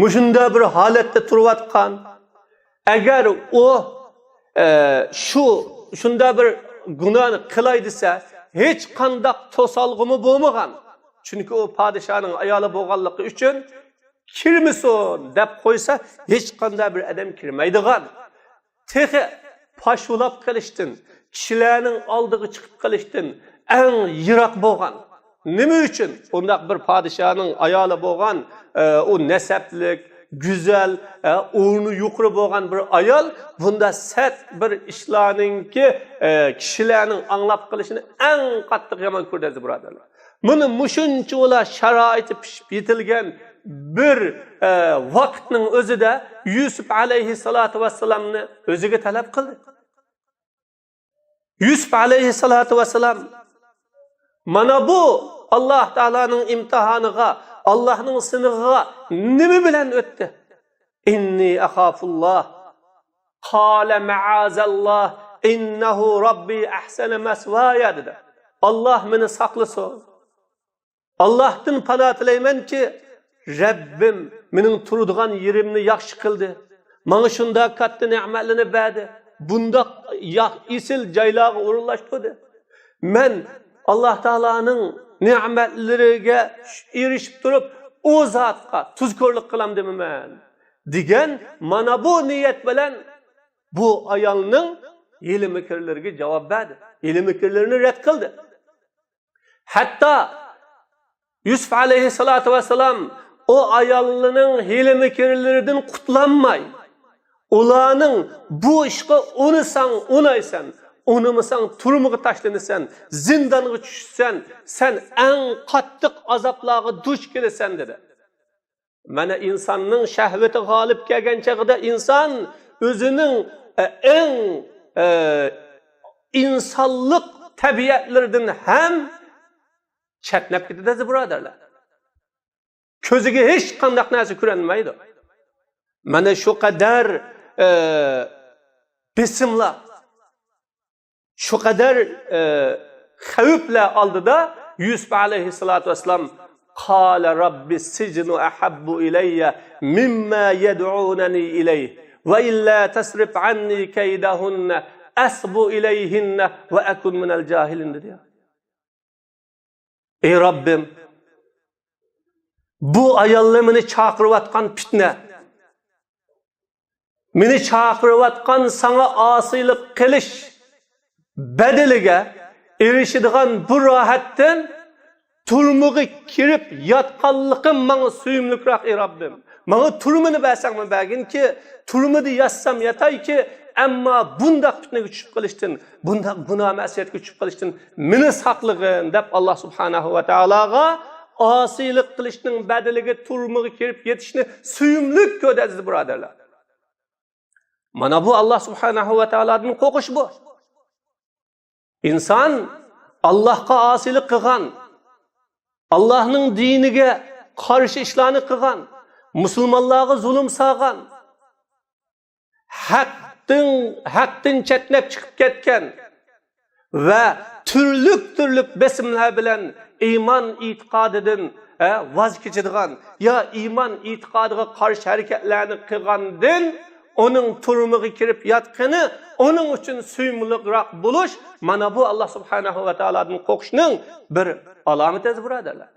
مۇشۇنداق بىر ھالەتتە تۇرۇۋاتقان، ئەگەر ئۇ، ئە، شۇ، شۇنداق بىر گۇناھنى قىلاي دېسە، ھېچقانداق توسالغۇمۇ بولمىغان. چۈنكى ئۇ پادىشاھنىڭ ئايالى بولغانلىقى ئۈچۈن، «كىرمىسۇن» دەپ قويسا، ھېچقانداق بىر ئادەم كىرمەيدىغان. تېخى پاش بولاپ قېلىشتىن، كىشىلەرنىڭ ئالدىغا چىقىپ قېلىشتىن ئەڭ يىراق بولغان. نېمە ئۈچۈن؟ ئۇنداق بىر پادىشاھنىڭ ئايالى بولغان، ئە، ئۇ نەسەبلىك، گۈزەل، ئە، ئورنى يۇقىرى بولغان بىر ئايال بۇنداق سەت بىر ئىشلارنىڭكى، ئە، كىشىلەرنىڭ ئاڭلاپ قېلىشىنى ئەڭ قاتتىق يامان كۆردى، ئەزىز بۇرادەرلەر. مانا مۇشۇنچىۋالا شارائىتى پىشىپ يېتىلگەن بىر، ئە، ۋاقىتنىڭ ئۆزىدە يۈسۈپ ئەلەيھىسسالاتۇ ۋەسسالامنى ئۆزىگە تەلەپ قىلدى. يۈسۈپ ئەلەيھىسسالاتۇ ۋەسسالام مانا بۇ ئاللاھ تائالانىڭ ئىمتىھانىغا، ئاللاھنىڭ سىنىغىغا نېمە بىلەن ئۆتتى؟ «ئىننى ئەخافۇللاھ. قالە مەئازەللاھ. ئىننەھۇ رەببى ئەھسەنە مەسۋايە» دېدى. «ئاللاھ مېنى ساقلىسۇن. ئاللاھتىن پانا تىلەيمەنكى، رەببىم مېنىڭ تۇرىدىغان يېرىمنى ياخشى قىلدى. ماڭا شۇنداق كاتتا نېمەتلەرنى بەردى. بۇنداق يا-، ئېسىل جايلارغا ئورۇنلاشتۇردى. مەن ئاللاھ تائالانىڭ نېمەتلىرىگە ئېرىشىپ تۇرۇپ، ئۇ زاتقا تۇزكورلۇق قىلامدىمەن؟» دېگەن مانا بۇ نىيەت بىلەن بۇ ئايالنىڭ ھىيلە-مىكىرلىرىگە جاۋاب بەردى. ھىيلە-مىكىرلىرىنى رەت قىلدى. ھەتتا يۈسۈپ ئەلەيھىسسالاتۇ ۋەسسالام ئۇ ئاياللىرىنىڭ ھىيلە-مىكىرلىرىدىن قۇتۇلالماي، ئۇلارنىڭ «بۇ ئىشقا ئۇنىساڭ ئۇنايسەن، ئۇنىمىساڭ تۈرمىگە تاشلىنىسەن، زىندانغا چۈشىسەن، سەن ئەڭ قاتتىق ئازابلارغا دۇچ كېلىسەن» دېدى. مانا ئىنساننىڭ شەھۋىتى غالىب كەلگەن چېغىدا ئىنسان ئۆزىنىڭ، ئە، ئەڭ، ئە، ئىنسانلىق تەبىئەتلىرىدىن ھەم چەتنەپ كېتىدۇ، ئەزىز بۇرادەرلەر. كۆزىگە ھېچقانداق نەرسە كۆرۈنمەيدۇ. مانا شۇ قەدەر، ئە، بېسىملار، شۇ قەدەر، ئە، خەۋپلەر ئالدىدا يۈسۈپ ئەلەيھىسسالاتۇ ۋەسسالام، «قالە رەببىس سىجنۇ ئەھەببۇ ئىلەييە مىمما يەدئۇنەنى ئىلەيھ، ۋە ئىللا تەسرىف ئەننى كەيدەھۇننە ئەسبۇ ئىلەيھىننە ۋە ئەكۇن مىنەل جاھىلىن» دېدى. ئەي رەببىم، بۇ ئاياللار مېنى چاقىرىۋاتقان پىتنە، مېنى چاقىرىۋاتقان ساڭا ئاسىيلىق قىلىش بەدىلىگە ئېرىشىدىغان بۇ راھەتتىن تۈرمىگە كىرىپ ياتقانلىقىم ماڭا سۆيۈملۈكرەك، ئەي رەببىم. ماڭا تۈرمىنى بەرسەڭمۇ بەرگىنكى، تۈرمىدە ياتسام ياتايكى، ئەمما بۇنداق پىتنىگە چۈشۈپ قېلىشتىن، بۇنداق گۇناھ مەسىيەتكە چۈشۈپ قېلىشتىن مېنى ساقلىغىن، دەپ ئاللاھ سۇبھانەھۇ ۋە تائالاغا ئاسىيلىق قىلىشنىڭ بەدىلىگە تۈرمىگە كىرىپ يېتىشنى سۆيۈملۈك كۆردى، ئەزىز بۇرادەرلەر. مانا بۇ ئاللا سۇبھانەھۇ ۋە تائالادىن قورقۇش بۇ. ئىنسان ئاللاھقا ئاسىيلىق قىلغان، ئاللاھنىڭ دىنىگە قارشى ئىشلارنى قىلغان، مۇسۇلمانلارغا زۇلۇم سالغان، ھەقتىن، ھەقتىن چەتنەپ چىقىپ كەتكەن ۋە تۈرلۈك، تۈرلۈك بېسىملار بىلەن ئىمان ئېتىقادىدىن، ھە، ۋاز كېچىدىغان يا ئىمان ئېتىقادىغا قارشى ھەرىكەتلەرنى قىلغاندىن ئۇنىڭ تۈرمىگە كىرىپ ياتقىنى ئۇنىڭ ئۈچۈن سۆيۈملۈكرەك بولۇش، مانا بۇ ئاللا سۇبھانەھۇ ۋە تائالادىن قورقۇشنىڭ بىر ئالامىتى، ئەزىز بۇرادەرلەر.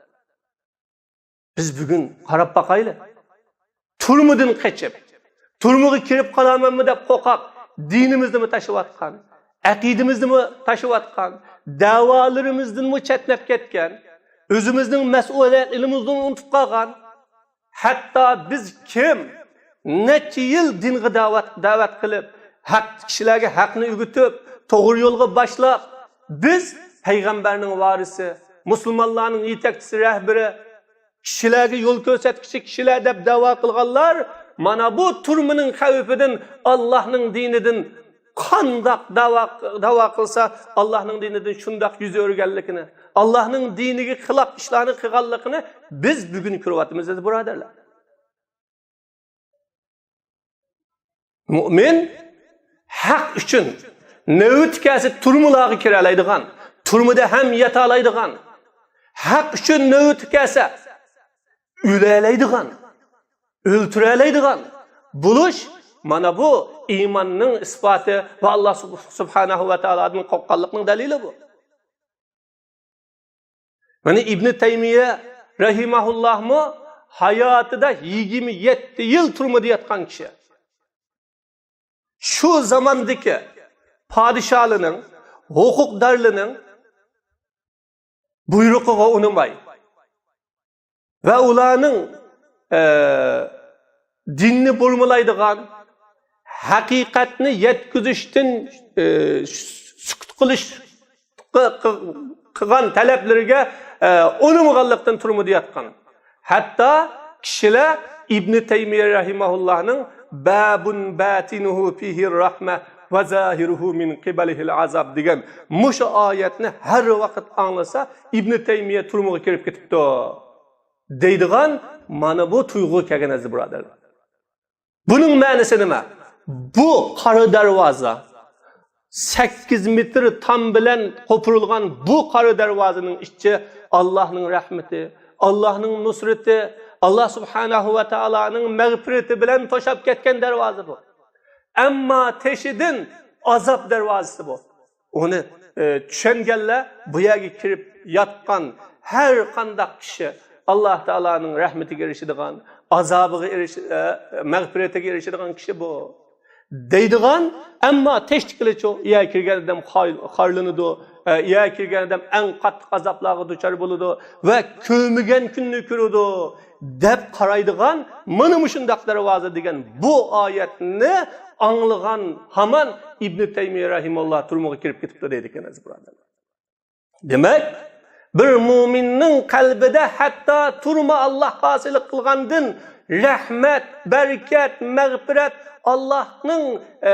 بىز بۈگۈن قاراپ باقايلى. تۈرمىدىن قېچىپ، تۈرمىگە كىرىپ قالامەنمۇ دەپ قورقۇپ، دىنىمىزنىمۇ تاشلىۋاتقان، ئەقىدىمىزنىمۇ تاشلىۋاتقان، دەۋالىرىمىزدىنمۇ چەتنەپ كەتكەن، ئۆزىمىزنىڭ مەسئۇلىيەتلىرىمىزنى ئۇنتۇپ قالغان، ھەتتا بىز كىم نەچچە يىل دىنغا دەۋەت، دەۋەت قىلىپ، ھەق، كىشىلەرگە ھەقنى ئۆگىتىپ، توغرا يولغا باشلاپ، بىز پەيغەمبەرنىڭ ۋارىسى، مۇسۇلمانلارنىڭ يېتەكچىسى، رەھبىرى، كىشىلەرگە يول كۆرسەتكۈچى كىشىلەر دەپ دەۋا قىلغانلار مانا بۇ تۈرمىنىڭ خەۋپىدىن، ئاللاھنىڭ دىنىدىن قانداق دەۋا، دەۋا قىلسا، ئاللاھنىڭ دىنىدىن شۇنداق يۈز ئۆرۈگەنلىكىنى، ئاللاھنىڭ دىنىگە خىلاپ ئىشلارنى قىلغانلىقىنى بىز بۈگۈن كۆرۈۋاتىمىز، ئەزىز بۇرادەرلەر. مۆمىن ھەق ئۈچۈن نۆۋىتى كەلسە تۈرمىلارغا كىرەلەيدىغان، تۈرمىدە ھەم ياتالايدىغان، ھەق ئۈچۈن نۆۋىتى كەلسە ئۆلەلەيدىغان، ئۆلتۈرەلەيدىغان بولۇش، مانا بۇ ئىماننىڭ ئىسپاتى ۋە ئاللا سۇب-، سۇبھانەھۇ ۋە تائالادىن قورققانلىقنىڭ دەلىلى بۇ. مانا ئىبنى تەيمىيە رەھىمەھۇللاھمۇ ھاياتىدا يىگىرمە يەتتە يىل تۈرمىدە ياتقان كىشى. شۇ زاماندىكى پادىشاھلىرىنىڭ، ھوقۇقدارلىرىنىڭ بۇيرۇقىغا ئۇنىماي ۋە ئۇلارنىڭ، ئە، دىننى بۇرمىلايدىغان، ھەقىقەتنى يەتكۈزۈشتىن، ئە، سۈكۈت قىلىش، قى-، قى-، قىلغان تەلەپلىرىگە، ئە، ئۇنىمىغانلىقتىن تۈرمىدە ياتقان. ھەتتا كىشىلەر ئىبنى تەيمىيە رەھىمەھۇللاھنىڭ «بابۇن باتىنۇھۇ فىھى رەھمە ۋە زاھىرۇھۇ مىن قىبەلىھىل ئازاب» دېگەن مۇشۇ ئايەتنى ھەر ۋاقىت ئاڭلىسا، ئىبنى تەيمىيە تۈرمىگە كىرىپ كېتىپتۇ دەيدىغان مانا بۇ تۇيغۇغا كەلگەن، ئەزىز بۇرادەرلەر. بۇنىڭ مەنىسى نېمە؟ بۇ قارا دەرۋازا، سەككىز مېتىر تام بىلەن قوپۇرۇلغان بۇ قارا دەرۋازىنىڭ ئىچى ئاللاھنىڭ رەھمىتى، ئاللاھنىڭ نۇسرىتى، ئاللا سۇبھانەھۇ ۋە تائالانىڭ مەغپىرىتى بىلەن توشاپ كەتكەن دەرۋازا بۇ. ئەمما تېشىدىن ئازاب دەرۋازىسى بۇ. ئۇنى، ئە، چۈشەنگەنلەر بۇ يەرگە كىرىپ ياتقان ھەر قانداق كىشى ئاللا تائالانىڭ رەھمىتىگە ئېرىشىدىغان، ئازابىغا ئېرىش-، ئە، مەغپىرىتىگە ئېرىشىدىغان كىشى بۇ. دەيدىغان، ئەمما تېشتىكىلىچۇ، يەرگە كىرگەن ئادەم خار-، خارلىنىدۇ، ئە، يەرگە كىرگەن ئادەم ئەڭ قاتتىق ئازابلارغا دۇچار بولىدۇ ۋە كۆرمىگەن كۈننى كۆرىدۇ، دەپ قارايدىغان مانا مۇشۇنداق دەرۋازا دېگەن بۇ ئايەتنى ئاڭلىغان ھامان ئىبنى تەيمىيە رەھىمەھۇللا تۈرمىگە كىرىپ كېتىپتۇ دەيدىكەن، ئەزىز بۇرادەرلەر. دېمەك، بىر مۆمىننىڭ قەلبىدە ھەتتا تۈرمە ئاللاھقا ئاسىيلىق قىلغاندىن رەھمەت، بەرىكەت، مەغپىرەت، ئاللاھنىڭ، ئە،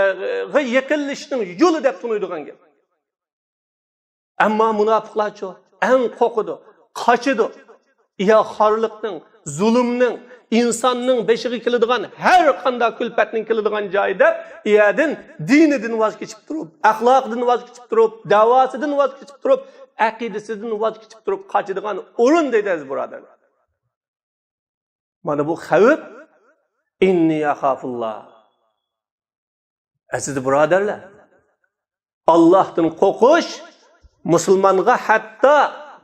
غا يېقىنلىشىشنىڭ يولى دەپ تونۇيدىغان گەپ. ئەمما مۇناپىقلارچۇ؟ ئەڭ قورقىدۇ، قاچىدۇ. يا خارلىقنىڭ، زۇلۇمنىڭ، ئىنساننىڭ بېشىغا كېلىدىغان ھەر قانداق كۈلپەتنىڭ كېلىدىغان جايى دەپ، ئۇ يەردىن دىنىدىن ۋاز كېچىپ تۇرۇپ، ئەخلاقىدىن ۋاز كېچىپ تۇرۇپ، دەۋاسىدىن ۋاز كېچىپ تۇرۇپ، ئەقىدىسىدىن ۋاز كېچىپ تۇرۇپ قاچىدىغان ئورۇن دەيدۇ، ئەزىز بۇرادەرلەر. مانا بۇ خەۋپ، ئىننى ئەخافۇللا. ئەزىز بۇرادەرلەر، ئاللاھتىن قورقۇش مۇسۇلمانغا ھەتتا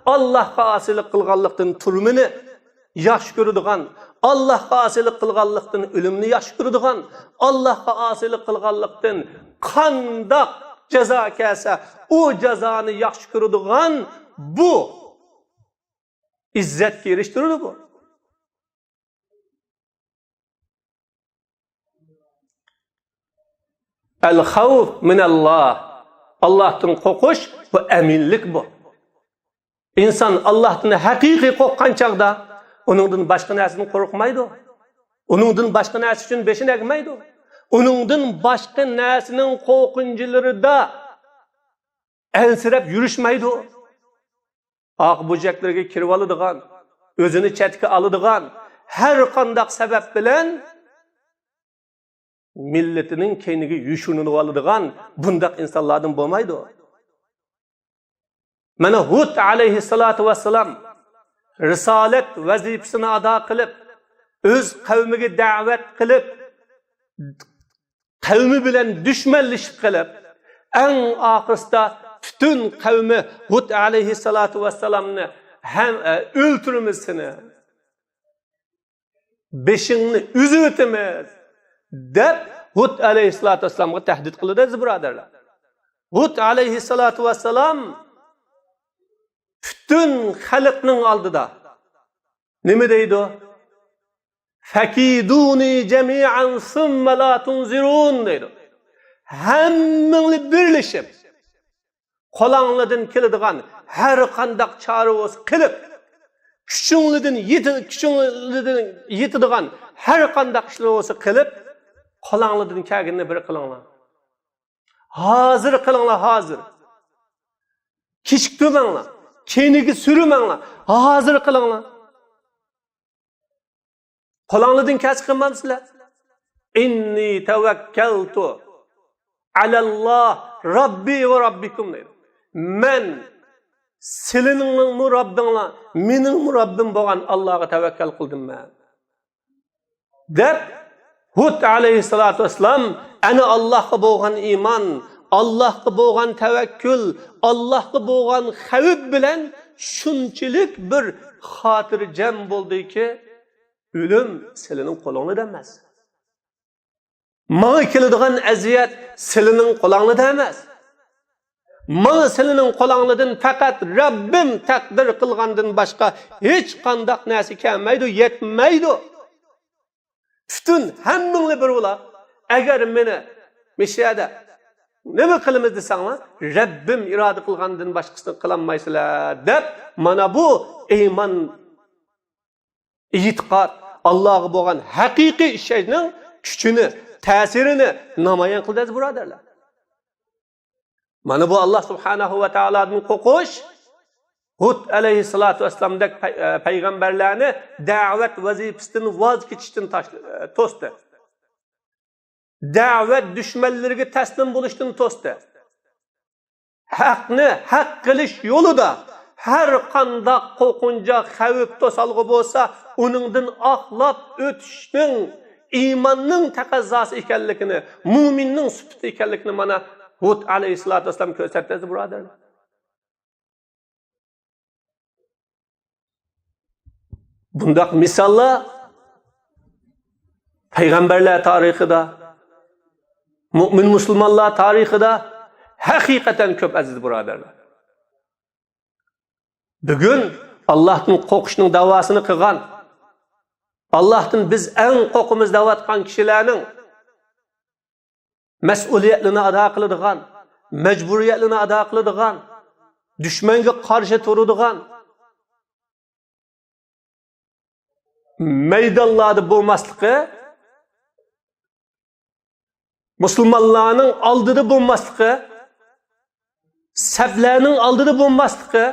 ئاللاھقا ئاسىيلىق قىلغانلىقتىن تۈرمىنى ياخشى كۆرىدىغان، ئاللاھقا ئاسىيلىق قىلغانلىقتىن ئۆلۈمنى ياخشى كۆرىدىغان، ئاللاھقا ئاسىيلىق قىلغانلىقتىن قانداق جازا كەلسە، ئۇ جازانى ياخشى كۆرىدىغان بۇ ئىززەتكە ئېرىشتۈرىدۇ بۇ. ئەل خەۋف مىنەللا. ئاللاھتىن قورقۇش، بۇ ئەمىنلىك بۇ. ئىنسان ئاللاھتىن ھەقىقىي قورققان چاغدا ئۇنىڭدىن باشقا نەرسىدىن قورقمايدۇ. ئۇنىڭدىن باشقا نەرسە ئۈچۈن بېشىنى ئەگمەيدۇ. ئۇنىڭدىن باشقا نەرسىنىڭ قورقۇنچلىرىدا ئەنسىرەپ يۈرۈشمەيدۇ. ئاق بۇژەكلىرىگە كىرىۋالىدىغان، ئۆزىنى چەتكە ئالىدىغان، ھەر قانداق سەۋەب بىلەن مىللىتىنىڭ كەينىگە يوشۇرۇنۇۋالىدىغان بۇنداق ئىنسانلاردىن بولمايدۇ. مانا ھۇد ئەلەيھىسسالاتۇ ۋەسسالام رىسالەت ۋەزىپىسىنى ئادا قىلىپ، ئۆز قەۋمىگە دەۋەت قىلىپ، قەۋمى بىلەن دۈشمەنلىشىپ قېلىپ، ئەڭ ئاخىرسىدا پۈتۈن قەۋمى ھۇد ئەلەيھىسسالاتۇ ۋەسسالامنى ھەم، ئە، ئۆلتۈرىمىز سېنى، بېشىڭنى ئۈزۈۋېتىمىز، دەپ ھۇد ئەلەيھىسسالاتۇ ۋەسسالامغا تەھدىت قىلىدۇ، ئەزىز بۇرادەرلەر. ھۇد ئەلەيھىسسالاتۇ ۋەسسالام پۈتۈن خەلقنىڭ ئالدىدا نېمە دەيدۇ؟ فەكىدۇنى جەمىئەن سۇممە لا تۇنزىرۇن دەيدۇ. ھەممىڭلار بىرلىشىپ، قولۇڭلاردىن كېلىدىغان ھەر قانداق چارە بولسا قىلىپ، كۈچۈڭلاردىن يېتى-، كۈچۈڭلاردىن يېتىدىغان ھەر قانداق ئىشلار بولسا قىلىپ، قولۇڭلاردىن كەلگىنىنى بىر قىلىڭلار. ھازىر قىلىڭلار، ھازىر. كېچىكتۈرمەڭلار. كەينىگە سۈرمەڭلار. ھازىر قىلىڭلار. قولۇڭلاردىن كەلسە قىلمامسىلەر؟ ئىننى تەۋەككەلتۇ ئەلەللاھ رەببى ۋە رەببىكۇم دەيدۇ. مەن سىلىنىڭمۇ رەببىڭلار، مېنىڭمۇ رەببىم بولغان ئاللاغا تەۋەككەل قىلدىم مەن. دەپ، ھۇد ئەلەيھىسسالاتۇ ۋەسسالام ئەنە ئاللاھقا بولغان ئىمان، ئاللاھقا بولغان تەۋەككۈل، ئاللاھقا بولغان خەۋپ بىلەن شۇنچىلىك بىر خاتىرجەم بولدىكى، ئۆلۈم سىلىنىڭ قولۇڭلىدا ئەمەس. ماڭا كېلىدىغان ئەزىيەت سىلىنىڭ قولۇڭلىدا ئەمەس. ماڭا سىلىنىڭ قولۇڭلىدىن پەقەت رەببىم تەقدىر قىلغاندىن باشقا ھېچقانداق نەرسە كەلمەيدۇ، يەتمەيدۇ. پۈتۈن ھەممىڭلار بىر بولا. ئەگەر مېنى مىشەدە نېمە قىلىمىز دېسەڭلار، رەببىم ئىرادە قىلغاندىن باشقىسىنى قىلالمايسىلەر، دەپ، مانا بۇ ئىمان، ئېتىقاد، ئاللاغا بولغان ھەقىقىي ئىشەنچنىڭ كۈچىنى، تەسىرىنى نامايان قىلدى، ئەزىز بۇرادەرلەر. مانا بۇ ئاللا سۇبھانەھۇ ۋە تائالادىن قورقۇش، ھۇد ئەلەيھىسسالاتۇ ۋەسسالامدەك پەي-، پەيغەمبەرلەرنى دەۋەت ۋەزىپىسىدىن ۋاز كېچىشتىن تاش-، توستى. دەۋەت دۈشمەنلىرىگە تەسلىم بولۇشتىن توستى. ھەقنى ھەق قىلىش يولىدا ھەر قانداق قورقۇنچ، خەۋپ، توسالغۇ بولسا، ئۇنىڭدىن ئاقلاپ ئۆتۈشنىڭ ئىماننىڭ تەقەززاسى ئىكەنلىكىنى، مۇئمىننىڭ سۈپىتى ئىكەنلىكىنى مانا ھۇد ئەلەيھىسسالاتۇ ۋەسسالام كۆرسەتتى، ئەزىز بۇرادەرلەر. بۇنداق مىساللار پەيغەمبەرلەر تارىخىدا، مۇئمىن مۇسۇلمانلار تارىخىدا ھەقىقەتەن كۆپ، ئەزىز بۇرادەرلەر. بۈگۈن ئاللاھتىن قورقۇشنىڭ داۋاسىنى قىلغان، ئاللاھتىن بىز ئەڭ قورقىمىز دەۋاتقان كىشىلەرنىڭ مەسئۇلىيەتلىرىنى ئادا قىلىدىغان، مەجبۇرىيەتلىرىنى ئادا قىلىدىغان، دۈشمەنگە قارشى تۇرىدىغان مەيدانلاردا بولماسلىقى، مۇسۇلمانلارنىڭ ئالدىدا بولماسلىقى، سەپلەرنىڭ ئالدىدا بولماسلىقى،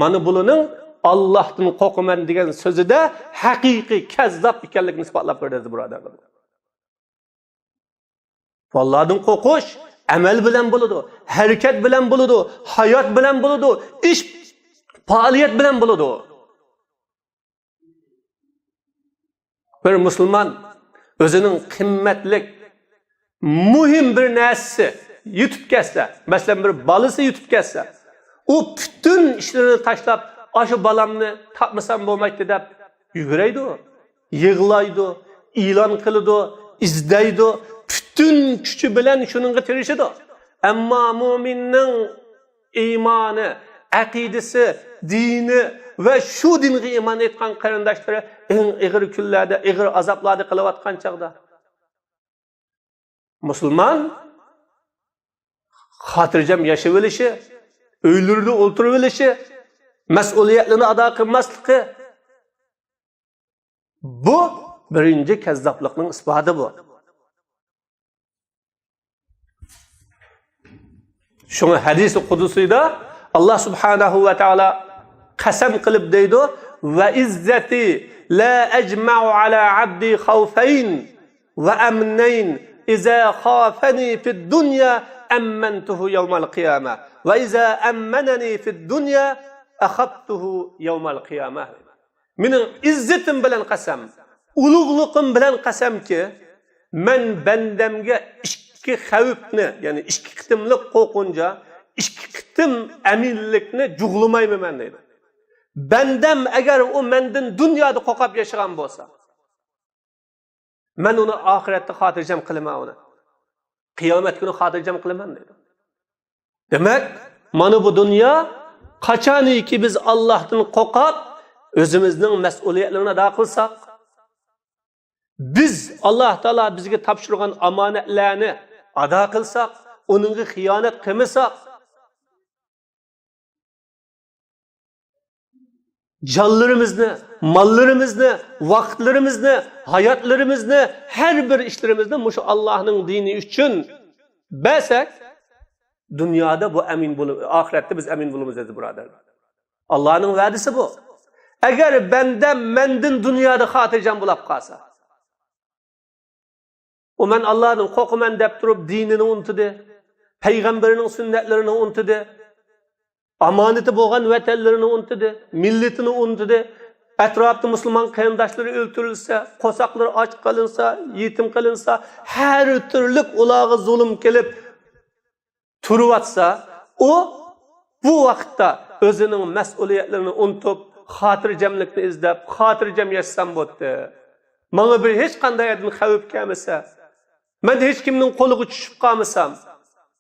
مانا بۇلارنىڭ ئاللاھتىن قورقىمەن دېگەن سۆزىدە ھەقىقىي كەززاپ ئىكەنلىكىنى ئىسپاتلاپ بەردى، ئەزىز بۇرادەرلەر. ئاللاھتىن قورقۇش ئەمەل بىلەن بولىدۇ، ھەرىكەت بىلەن بولىدۇ، ھايات بىلەن بولىدۇ، ئىش، پائالىيەت بىلەن بولىدۇ. بىر مۇسۇلمان ئۆزىنىڭ قىممەتلىك، مۇھىم بىر نەرسىسى يىتىپ كەتسە، مەسىلەن، بىر بالىسى يىتىپ كەتسە، ئۇ پۈتۈن ئىشلىرىنى تاشلاپ، «ئاشۇ بالامنى تاپمىسام بولمايتتى» دەپ يۈگۈرەيدۇ، يىغلايدۇ، ئېلان قىلىدۇ، ئىزدەيدۇ، پۈتۈن كۈچى بىلەن شۇنىڭغا تىرىشىدۇ. ئەمما مۇئمىننىڭ ئىمانى، ئەقىدىسى، دىنى ۋە شۇ دىنغا ئىمان ئېيتقان قېرىنداشلىرى ئەڭ ئېغىر كۈنلەردە، ئېغىر ئازابلاردا قېلىۋاتقان چاغدا، مۇسۇلمان خاتىرجەم ياشىۋېلىشى، ئۆيلىرىدە ئولتۇرۇۋېلىشى، مەسئۇلىيەتلىرىنى ئادا قىلماسلىقى، بۇ بىرىنچى كەززاپلىقنىڭ ئىسپاتى بۇ. شۇڭا ھەدىسى قۇدسىيدا ئاللا سۇبھانەھۇ ۋە تائالا قەسەم قىلىپ دەيدۇ، وَعِزَّتِي لَا أَجْمَعُ عَلَى عَبْدِي خَوْفَيْنِ وَأَمْنَيْنِ، إِذَا خَافَنِي فِي الدُّنْيَا أَمَّنْتُهُ يَوْمَ الْقِيَامَةِ، وَإِذَا أَمَّنَنِي فِي الدُّنْيَا أَخَفْتُهُ يَوْمَ الْقِيَامَةِ. مېنىڭ ئىززىتىم بىلەن قەسەم، ئۇلۇغلۇقۇم بىلەن قەسەمكى، مەن بەندەمگە ئىككى خەۋپنى، يەنى ئىككى قېتىملىق قورقۇنچ، ئىككى قېتىم ئەمىنلىكنى جۇغلىمايمەن دەيدۇ. بەندەم ئەگەر ئۇ مەندىن دۇنيادا قورقۇپ ياشىغان بولسا، مەن ئۇنى ئاخىرەتتە خاتىرجەم قىلىمەن، ئۇنى قىيامەت كۈنى خاتىرجەم قىلىمەن دەيدۇ. دېمەك، مانا بۇ دۇنيا، قاچانكى بىز ئاللاھتىن قورقۇپ، ئۆزىمىزنىڭ مەسئۇلىيەتلىرىنى ئادا قىلساق، بىز ئاللاھ تائالا بىزگە تاپشۇرغان ئامانەتلەرنى ئادا قىلساق، ئۇنىڭغا خىيانەت قىلمىساق، جانلىرىمىزنى، ماللىرىمىزنى، ۋاقىتلىرىمىزنى، ھاياتلىرىمىزنى، ھەر بىر ئىشلىرىمىزنى مۇشۇ ئاللاھنىڭ دىنى ئۈچۈن بەرسەك، دۇنيادا بۇ ئەمىن بولۇ-، ئاخىرەتتە بىز ئەمىن بولىمىز، ئەزىز بۇرادەرلەر. ئاللاھنىڭ ۋەدىسى بۇ. ئەگەر بەندەم مەندىن دۇنيادا خاتىرجەم بولاپ قالسا، ئۇ مەن ئاللاھتىن قورقىمەن دەپ تۇرۇپ دىنىنى ئۇنتۇدى، پەيغەمبىرىنىڭ سۈننەتلىرىنى ئۇنتۇدى، ئامانىتى بولغان ۋەتەنلىرىنى ئۇنتۇدى، مىللىتىنى ئۇنتۇدى، ئەتراپتا مۇسۇلمان قېرىنداشلىرى ئۆلتۈرۈلسە، قورساقلىرى ئاچ قېلىنسا، يېتىم قېلىنسا، ھەر تۈرلۈك ئۇلارغا زۇلۇم كېلىپ، تۇرۇۋاتسا، ئۇ بۇ ۋاقىتتا ئۆزىنىڭ مەسئۇلىيەتلىرىنى ئۇنتۇپ، خاتىرجەملىكنى ئىزدەپ، خاتىرجەم ياشىسام بولدى. ماڭا بىر ھېچقانداق يەردىن خەۋپ كەلمىسە، مەن ھېچكىمنىڭ قولىغا چۈشۈپ قالمىسام،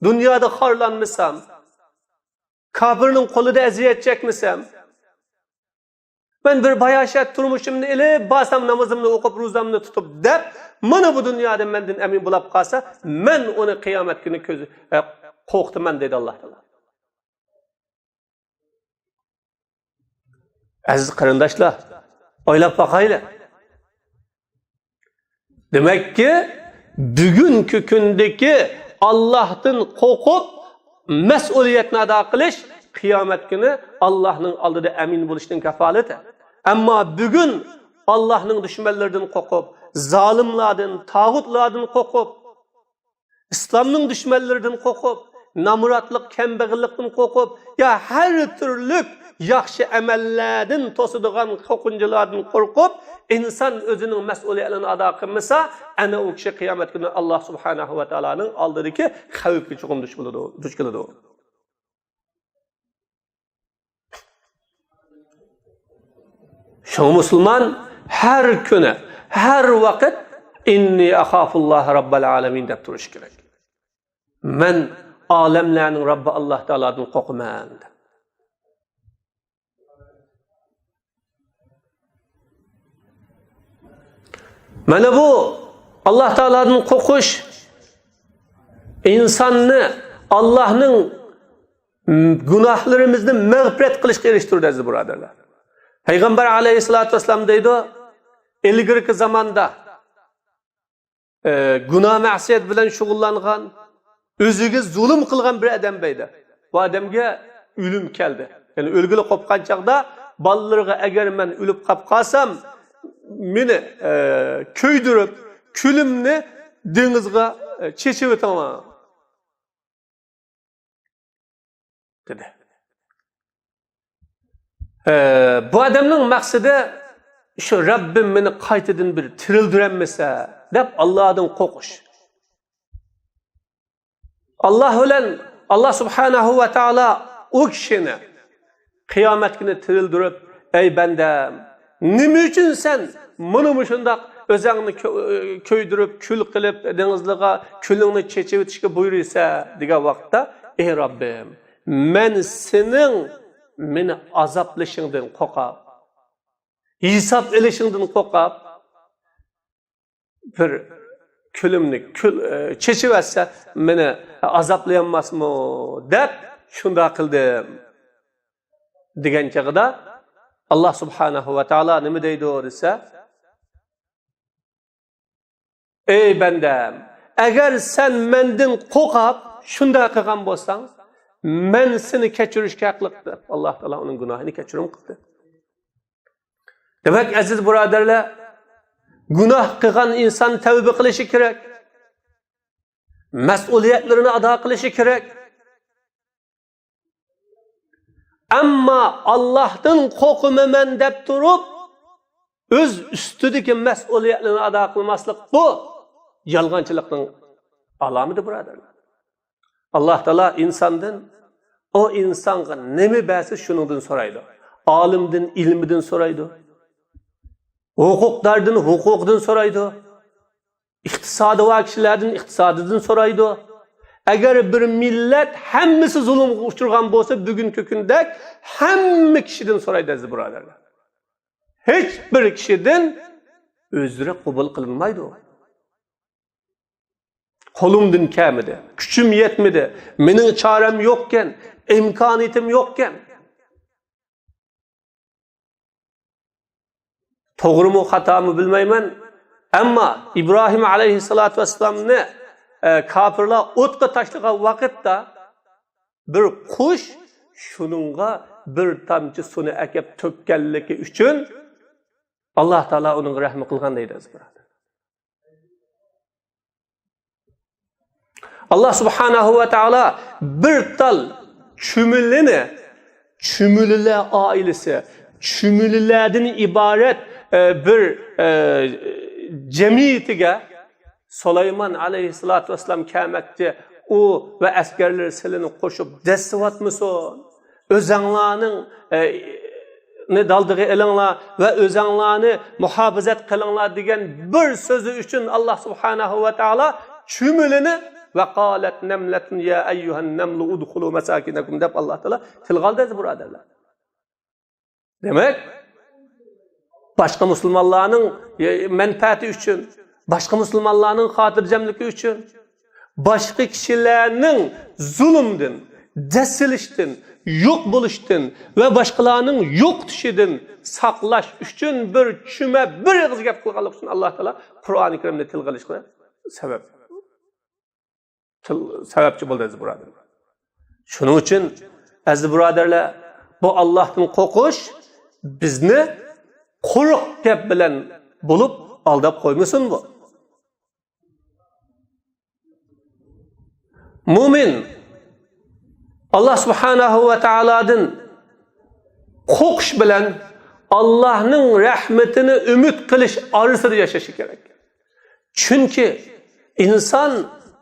دۇنيادا خارلانمىسام، كاپىرنىڭ قولىدا ئەزىيەت چەكمىسەم، مەن بىر باياشات تۇرمۇشۇمنى ئېلىپ بارسام، نامىزىمنى ئوقۇپ، روزامنى تۇتۇپ دەپ، مانا بۇ دۇنيادا مەندىن ئەمىن بولاپ قالسا، مەن ئۇنى قىيامەت كۈنى كۆز-، ئە، قورقۇتىمەن دەيدۇ ئاللا تائالا. ئەزىز قېرىنداشلار، ئويلاپ باقايلى. دېمەككى، بۈگۈنكى كۈندىكى ئاللاھتىن قورقۇپ، مەسئۇلىيەتنى ئادا قىلىش قىيامەت كۈنى ئاللاھنىڭ ئالدىدا ئەمىن بولۇشنىڭ كاپالىتى. ئەمما بۈگۈن ئاللاھنىڭ دۈشمەنلىرىدىن قورقۇپ، زالىملاردىن، تاغۇتلاردىن قورقۇپ، ئىسلامنىڭ دۈشمەنلىرىدىن قورقۇپ، نامراتلىق، كەمبەغەللىكتىن قورقۇپ، يا ھەر تۈرلۈك ياخشى ئەمەللەردىن توسىدىغان قورقۇنچلاردىن قورقۇپ، ئىنسان ئۆزىنىڭ مەسئۇلىيەتلىرىنى ئادا قىلمىسا، ئەنە ئۇ كىشى قىيامەت كۈنى ئاللا سۇبھانەھۇ ۋە تائالانىڭ ئالدىدىكى خەۋپكە چوقۇم دۇچ بولىدۇ، دۇچ كېلىدۇ. شۇڭا مۇسۇلمان ھەر كۈنى، ھەر ۋاقىت «ئىننى ئەخافۇللاھە رەببەل ئالەمىن» دەپ تۇرۇشى كېرەك. مەن ئالەملەرنىڭ رەببى ئاللا تائالادىن قورقىمەن دەپ. مانا بۇ ئاللا تائالادىن قورقۇش ئىنساننى ئاللانىڭ گۇناھلىرىمىزنى مەغپىرەت قىلىشقا ئېرىشتۈرىدۇ، ئەزىز بۇرادەرلەر. پەيغەمبەر ئەلەيھىسسالاتۇ ۋەسسالام دەيدۇ، ئىلگىرىكى زاماندا، ئە، گۇناھ مەسىيەت بىلەن شۇغۇللانغان، ئۆزىگە زۇلۇم قىلغان بىر ئادەم بەيدى. بۇ ئادەمگە ئۆلۈم كەلدى. يەنى ئۆلگىلى قوپقان چاغدا بالىلىرىغا، «ئەگەر مەن ئۆلۈپ قاپ قالسام، مېنى، ئە، كۆيدۈرۈپ، كۈلۈمنى دېڭىزغا، ئە، چېچىۋېتىڭلار» دېدى. ئە، بۇ ئادەمنىڭ مەقسىتى شۇ، «رەببىم مېنى قايتىدىن بىر تىرىلدۈرەلمىسە» دەپ ئاللادىن قورقۇش. ئاللا بىلەن، ئاللا سۇبھانەھۇ ۋە تائالا ئۇ كىشىنى قىيامەت كۈنى تىرىلدۈرۈپ، «ئەي بەندەم، نېمە ئۈچۈن سەن مانا مۇشۇنداق ئۆزۈڭنى كۆ-، كۆيدۈرۈپ، كۈل قىلىپ، دېڭىزلارغا كۈلۈڭنى چېچىۋېتىشكە بۇيرۇيسەن؟» دېگەن ۋاقىتتا، «ئەي رەببىم، مەن سېنىڭ مېنى ئازابلىشىڭدىن قورقاپ، ھېساب ئېلىشىڭدىن قورقاپ، بىر كۈلۈمنى كۈل، ئە، چېچىۋەتسە، مېنى ئازابلىيالماسمۇ؟» دەپ، شۇنداق قىلدىم» دېگەن چېغىدا، ئاللا سۇبھانەھۇ ۋە تائالا نېمە دەيدۇ دېسە، «ئەي بەندەم، ئەگەر سەن مەندىن قورقۇپ شۇنداق قىلغان بولساڭ، مەن سېنى كەچۈرۈشكە ھەقلىق» دەپ، ئاللا تائالا ئۇنىڭ گۇناھىنى كەچۈرۈم قىلدى. دېمەك، ئەزىز بۇرادەرلەر، گۇناھ قىلغان ئىنسان تەۋبە قىلىشى كېرەك. مەسئۇلىيەتلىرىنى ئادا قىلىشى كېرەك. ئەمما «ئاللاھتىن قورقىمەن» دەپ تۇرۇپ، ئۆز ئۈستىدىكى مەسئۇلىيەتلىرىنى ئادا قىلماسلىق، بۇ يالغانچىلىقنىڭ ئالامىتى، بۇرادەرلەر. ئاللا تائالا ئىنساندىن، ئۇ ئىنسانغا نېمە بەرسە، شۇنىڭدىن سورايدۇ. ئالىمدىن ئىلمىدىن سورايدۇ. ھوقۇقداردىن ھوقۇقىدىن سورايدۇ. ئىقتىسادى بار كىشىلەردىن ئىقتىسادىدىن سورايدۇ. ئەگەر بىر مىللەت ھەممىسى زۇلۇمغا ئۇچرىغان بولسا، بۈگۈنكى كۈندەك ھەممە كىشىدىن سورايدۇ، ئەزىز بۇرادەرلەر. ھېچ بىر كىشىدىن ئۆزرە قوبۇل قىلىنمايدۇ. قولۇمدىن كەلمىدى، كۈچۈم يەتمىدى، مېنىڭ چارەم يوقكەن، ئىمكانىيىتىم يوقكەن. توغرىمۇ، خاتامۇ بىلمەيمەن. ئەمما ئىبراھىم ئەلەيھىسسالاتۇ ۋەسسالامنى، ئە، كاپىرلار ئوتقا تاشلىغان ۋاقىتتا، بىر قۇش شۇنىڭغا بىر تامچە سۇنى ئەكەپ تۆككەنلىكى ئۈچۈن، ئاللا تائالا ئۇنىڭغا رەھمى قىلغان دەيدۇ، ئەزىز بۇرادەر. ئاللا سۇبھانەھۇ ۋە تائالا بىر تال چۈمۈلىنى، چۈمۈلىلەر ئائىلىسى، چۈمۈلىلەردىن ئىبارەت، ئە، بىر، ئە، جەمئىيىتىگە سۇلايمان ئەلەيھىسسالاتۇ ۋەسسالام كەلمەكچى، ئۇ ۋە ئەسكەرلىرى سىلىنى قوشۇپ دەسسىۋاتمىسۇن. ئۆزەڭلارنىڭ، ئە، نى دالدىغا ئېلىڭلار ۋە ئۆزەڭلارنى مۇھاپىزەت قىلىڭلار دېگەن بىر سۆزى ئۈچۈن، ئاللا سۇبھانەھۇ ۋە تائالا چۈمۈلىنى «ۋە قالەت نەملەتۇن يا ئەييۇھەن نەملۇ ئۇدخۇلۇ مەساكىنەكۇم» دەپ، ئاللا تائالا تىلغا ئالدى، ئەزىز بۇرادەرلەر. دېمەك، باشقا مۇسۇلمانلارنىڭ، ئە، مەنپەئەتى ئۈچۈن، باشقا مۇسۇلمانلارنىڭ خاتىرجەملىكى ئۈچۈن، باشقا كىشىلەرنىڭ زۇلۇمدىن، دەسسىلىشتىن، يوق بولۇشتىن ۋە باشقىلارنىڭ يوقىتىشىدىن ساقلاش ئۈچۈن بىر چۈمە، بىر ئېغىز گەپ قىلغانلىقى ئۈچۈن، ئاللا تائالا قۇرئانى كەرىمدە تىلغا ئېلىشقا سەۋەب، تىل-، سەۋەبچى بولدى، ئەزىز بۇرادەرلەر. شۇنىڭ ئۈچۈن، ئەزىز بۇرادەرلەر، بۇ ئاللاھتىن قورقۇش بىزنى قۇرۇق گەپ بىلەن بولۇپ ئالداپ قويمىسۇن بۇ. مۇمىن ئاللا سۇبھانەھۇ ۋە تائالادىن قورقۇش بىلەن ئاللانىڭ رەھمىتىنى ئۈمىد قىلىش ئارىسىدا ياشىشى كېرەك. چۈنكى ئىنسان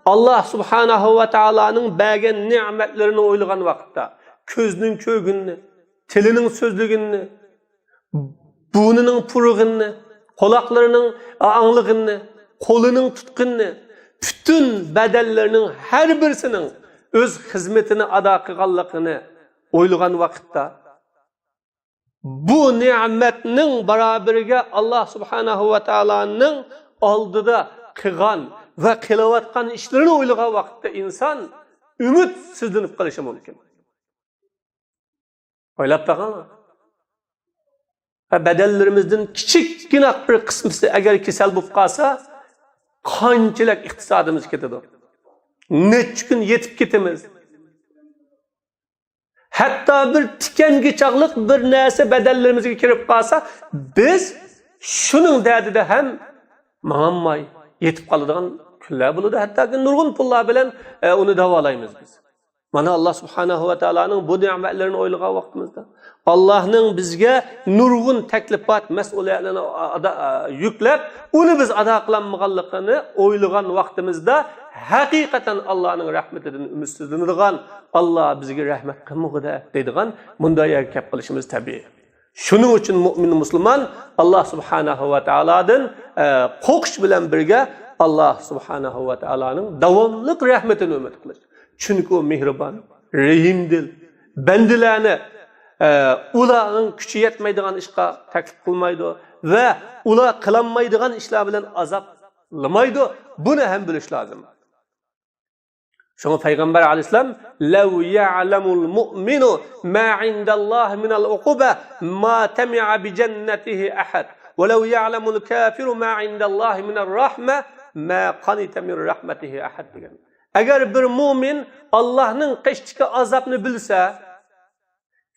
ئاللا سۇبھانەھۇ ۋە تائالانىڭ بەرگەن نېمەتلىرىنى ئويلىغان ۋاقىتتا، كۆزنىڭ كۆرگىنىنى، تىلىنىڭ سۆزلىگىنىنى، بۇرنىنىڭ پۇرىغىنىنى، قۇلاقلىرىنىڭ ئاڭلىغىنىنى، قولىنىڭ تۇتقىنىنى، پۈتۈن بەدەنلىرىنىڭ ھەر بىرسىنىڭ ئۆز خىزمىتىنى ئادا قىلغانلىقىنى ئويلىغان ۋاقىتتا، بۇ نېمەتنىڭ باراۋىرىگە ئاللا سۇبھانەھۇ ۋە تائالانىڭ ئالدىدا قىلغان ۋە قىلىۋاتقان ئىشلىرىنى ئويلىغان ۋاقىتتا ئىنسان ئۈمىدسىزلىنىپ قېلىشى مۇمكىن. ئويلاپ بېقىڭلار. ۋە بەدەنلىرىمىزدىن كىچىككىنە بىر قىسمىسى ئەگەر كېسەل بولۇپ قالسا، قانچىلىك ئىقتىسادىمىز كېتىدۇ؟ نەچچە كۈن يېتىپ كېتىمىز؟ ھەتتا بىر تىكەنگە چاغلىق بىر نەرسە بەدەنلىرىمىزگە كىرىپ قالسا، بىز شۇنىڭ دەردىدە ھەم ماڭالماي يېتىپ قالىدىغان كۈنلەر بولىدۇ. ھەتتاكى نۇرغۇن پۇللار بىلەن، ئە، ئۇنى داۋالايمىز بىز. مانا، ئاللا سۇبھانەھۇ ۋە تائالانىڭ بۇ نېمەتلىرىنى ئويلىغان ۋاقتىمىزدا، ئاللانىڭ بىزگە نۇرغۇن تەكلىپات، مەسئۇلىيەتلەرنى ئادا-، يۈكلەپ، ئۇنى بىز ئادا قىلالمىغانلىقىنى ئويلىغان ۋاقتىمىزدا، ھەقىقەتەن ئاللانىڭ رەھمىتىدىن ئۈمىدسىزلىنىدىغان، ئاللا بىزگە رەھمەت قىلمىغۇدەك دەيدىغان مۇنداق يەرگە كەپ قېلىشىمىز تەبىئىي. شۇنىڭ ئۈچۈن مۇئمىن مۇسۇلمان ئاللا سۇبھانەھۇ ۋە تائالادىن، ئە، قورقۇش بىلەن بىرگە، ئاللا سۇبھانەھۇ ۋە تائالانىڭ داۋاملىق رەھمىتىنى ئۈمىد قىلىش. چۈنكى ئۇ مېھرىبان، رەھىمدىل، بەندىلەرنى، ئە، ئۇلارنىڭ كۈچى يەتمەيدىغان ئىشقا تەكلىپ قىلمايدۇ ۋە ئۇلار قىلالمايدىغان ئىشلار بىلەن ئازابلىمايدۇ. بۇنى ھەم بىلىش لازىم. شۇڭا پەيغەمبەر ئەلەيھىسسالام، لو يعلم المؤمن ما عند الله من العقوبة ما طمع بجنته أحد، ولو يعلم الكافر ما عند الله من الرحمة ما قنط من رحمته أحد دېگەن. ئەگەر بىر مۆمىن ئاللاھنىڭ قېشىدىكى ئازابنى بىلسە،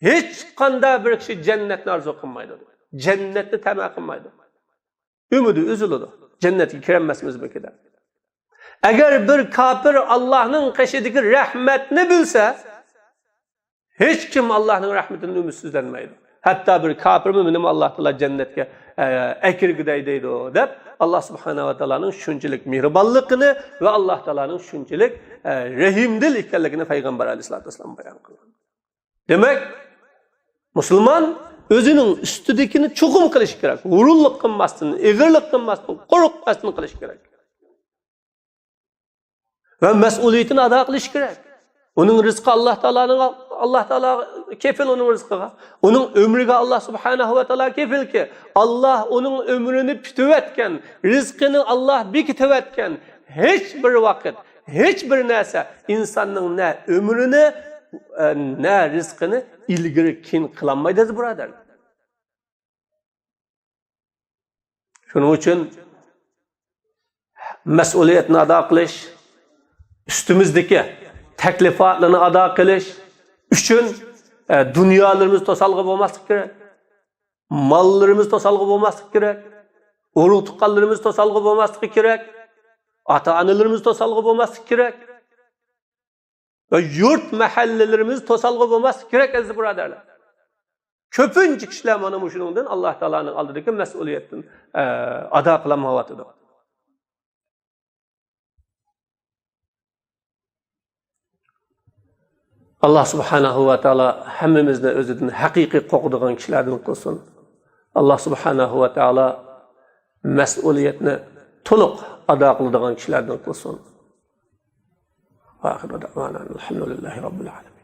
ھېچقانداق بىر كىشى جەننەتنى ئارزۇ قىلمايدۇ. جەننەتنى تەمە قىلمايدۇ. ئۈمىدى ئۈزۈلىدۇ. جەننەتكە كىرەلمەسمىزمىكىن دەپ. ئەگەر بىر كاپىر ئاللاھنىڭ قېشىدىكى رەھمەتنى بىلسە، ھېچكىم ئاللاھنىڭ رەھمىتىدىن ئۈمىدسىزلەنمەيدۇ. ھەتتا بىر كاپىرمۇ مېنىمۇ ئاللاھ تائالا جەننەتكە، ئە، ئەكىرگۈدەي دەيدۇ دەپ، ئاللاھ سۇبھانەھۇ ۋە تائالانىڭ شۇنچىلىك مېھرىبانلىقىنى ۋە ئاللاھ تائالانىڭ شۇنچىلىك، ئە، رەھىمدىل ئىكەنلىكىنى پەيغەمبەر ئەلەيھىسسالاتۇ ۋەسسالام بايان قىلغان. دېمەك، مۇسۇلمان ئۆزىنىڭ ئۈستىدىكىنى چوقۇم قىلىشى كېرەك. ھۇرۇنلۇق قىلماستىن، ئېغىرلىق قىلماستىن، قورقماستىن قىلىشى كېرەك. ۋە مەسئۇلىيىتىنى ئادا قىلىشى كېرەك. ئۇنىڭ رىزقى ئاللاھ تائالانىڭ، ئاللاھ تائالا كېفىل ئۇنىڭ رىزقىغا. ئۇنىڭ ئۆمرىگە ئاللاھ سۇبھانەھۇ ۋە تائالا كېفىلكى. ئاللاھ ئۇنىڭ ئۆمرىنى پۈتۈۋەتكەن، رىزقىنى ئاللاھ بېكىتىۋەتكەن. ھېچ بىر ۋاقىت، ھېچ بىر نەرسە ئىنساننىڭ نە ئۆمرىنى، ئە، نە رىزقىنى ئىلگىرى كېيىن قىلالمايدۇ، ئەزىز بۇرادەرلەر. شۇنىڭ ئۈچۈن مەسئۇلىيەتنى ئادا قىلىش، ئۈستىمىزدىكى تەكلىپاتلارنى ئادا قىلىش ئۈچۈن، ئە، دۇنيالىرىمىز توسالغۇ بولماسلىقى كېرەك. ماللىرىمىز توسالغۇ بولماسلىقى كېرەك. ئۇرۇق-تۇغقانلىرىمىز توسالغۇ بولماسلىقى كېرەك. ئاتا-ئانىلىرىمىز توسالغۇ بولماسلىقى كېرەك. ۋە يۇرت مەھەللىلىرىمىز توسالغۇ بولماسلىقى كېرەك، ئەزىز بۇرادەرلەر. كۆپىنچە كىشىلەر مانا مۇشۇنىڭدىن، ئاللاھ تائالانىڭ ئالدىدىكى مەسئۇلىيەتتىن، ئە، ئادا قىلالمايۋاتىدۇ. ئاللاھ سۇبھانەھۇ ۋە تائالا ھەممىمىزنى ئۆزىدىن ھەقىقىي قورقىدىغان كىشىلەردىن قىلسۇن. ئاللاھ سۇبھانەھۇ ۋە تائالا مەسئۇلىيەتنى تولۇق ئادا قىلىدىغان كىشىلەردىن قىلسۇن. ۋە ئاخىرۇ دەئۋانا ئەنىل ھەمدۇلىللاھى رەببىل ئالەمىن.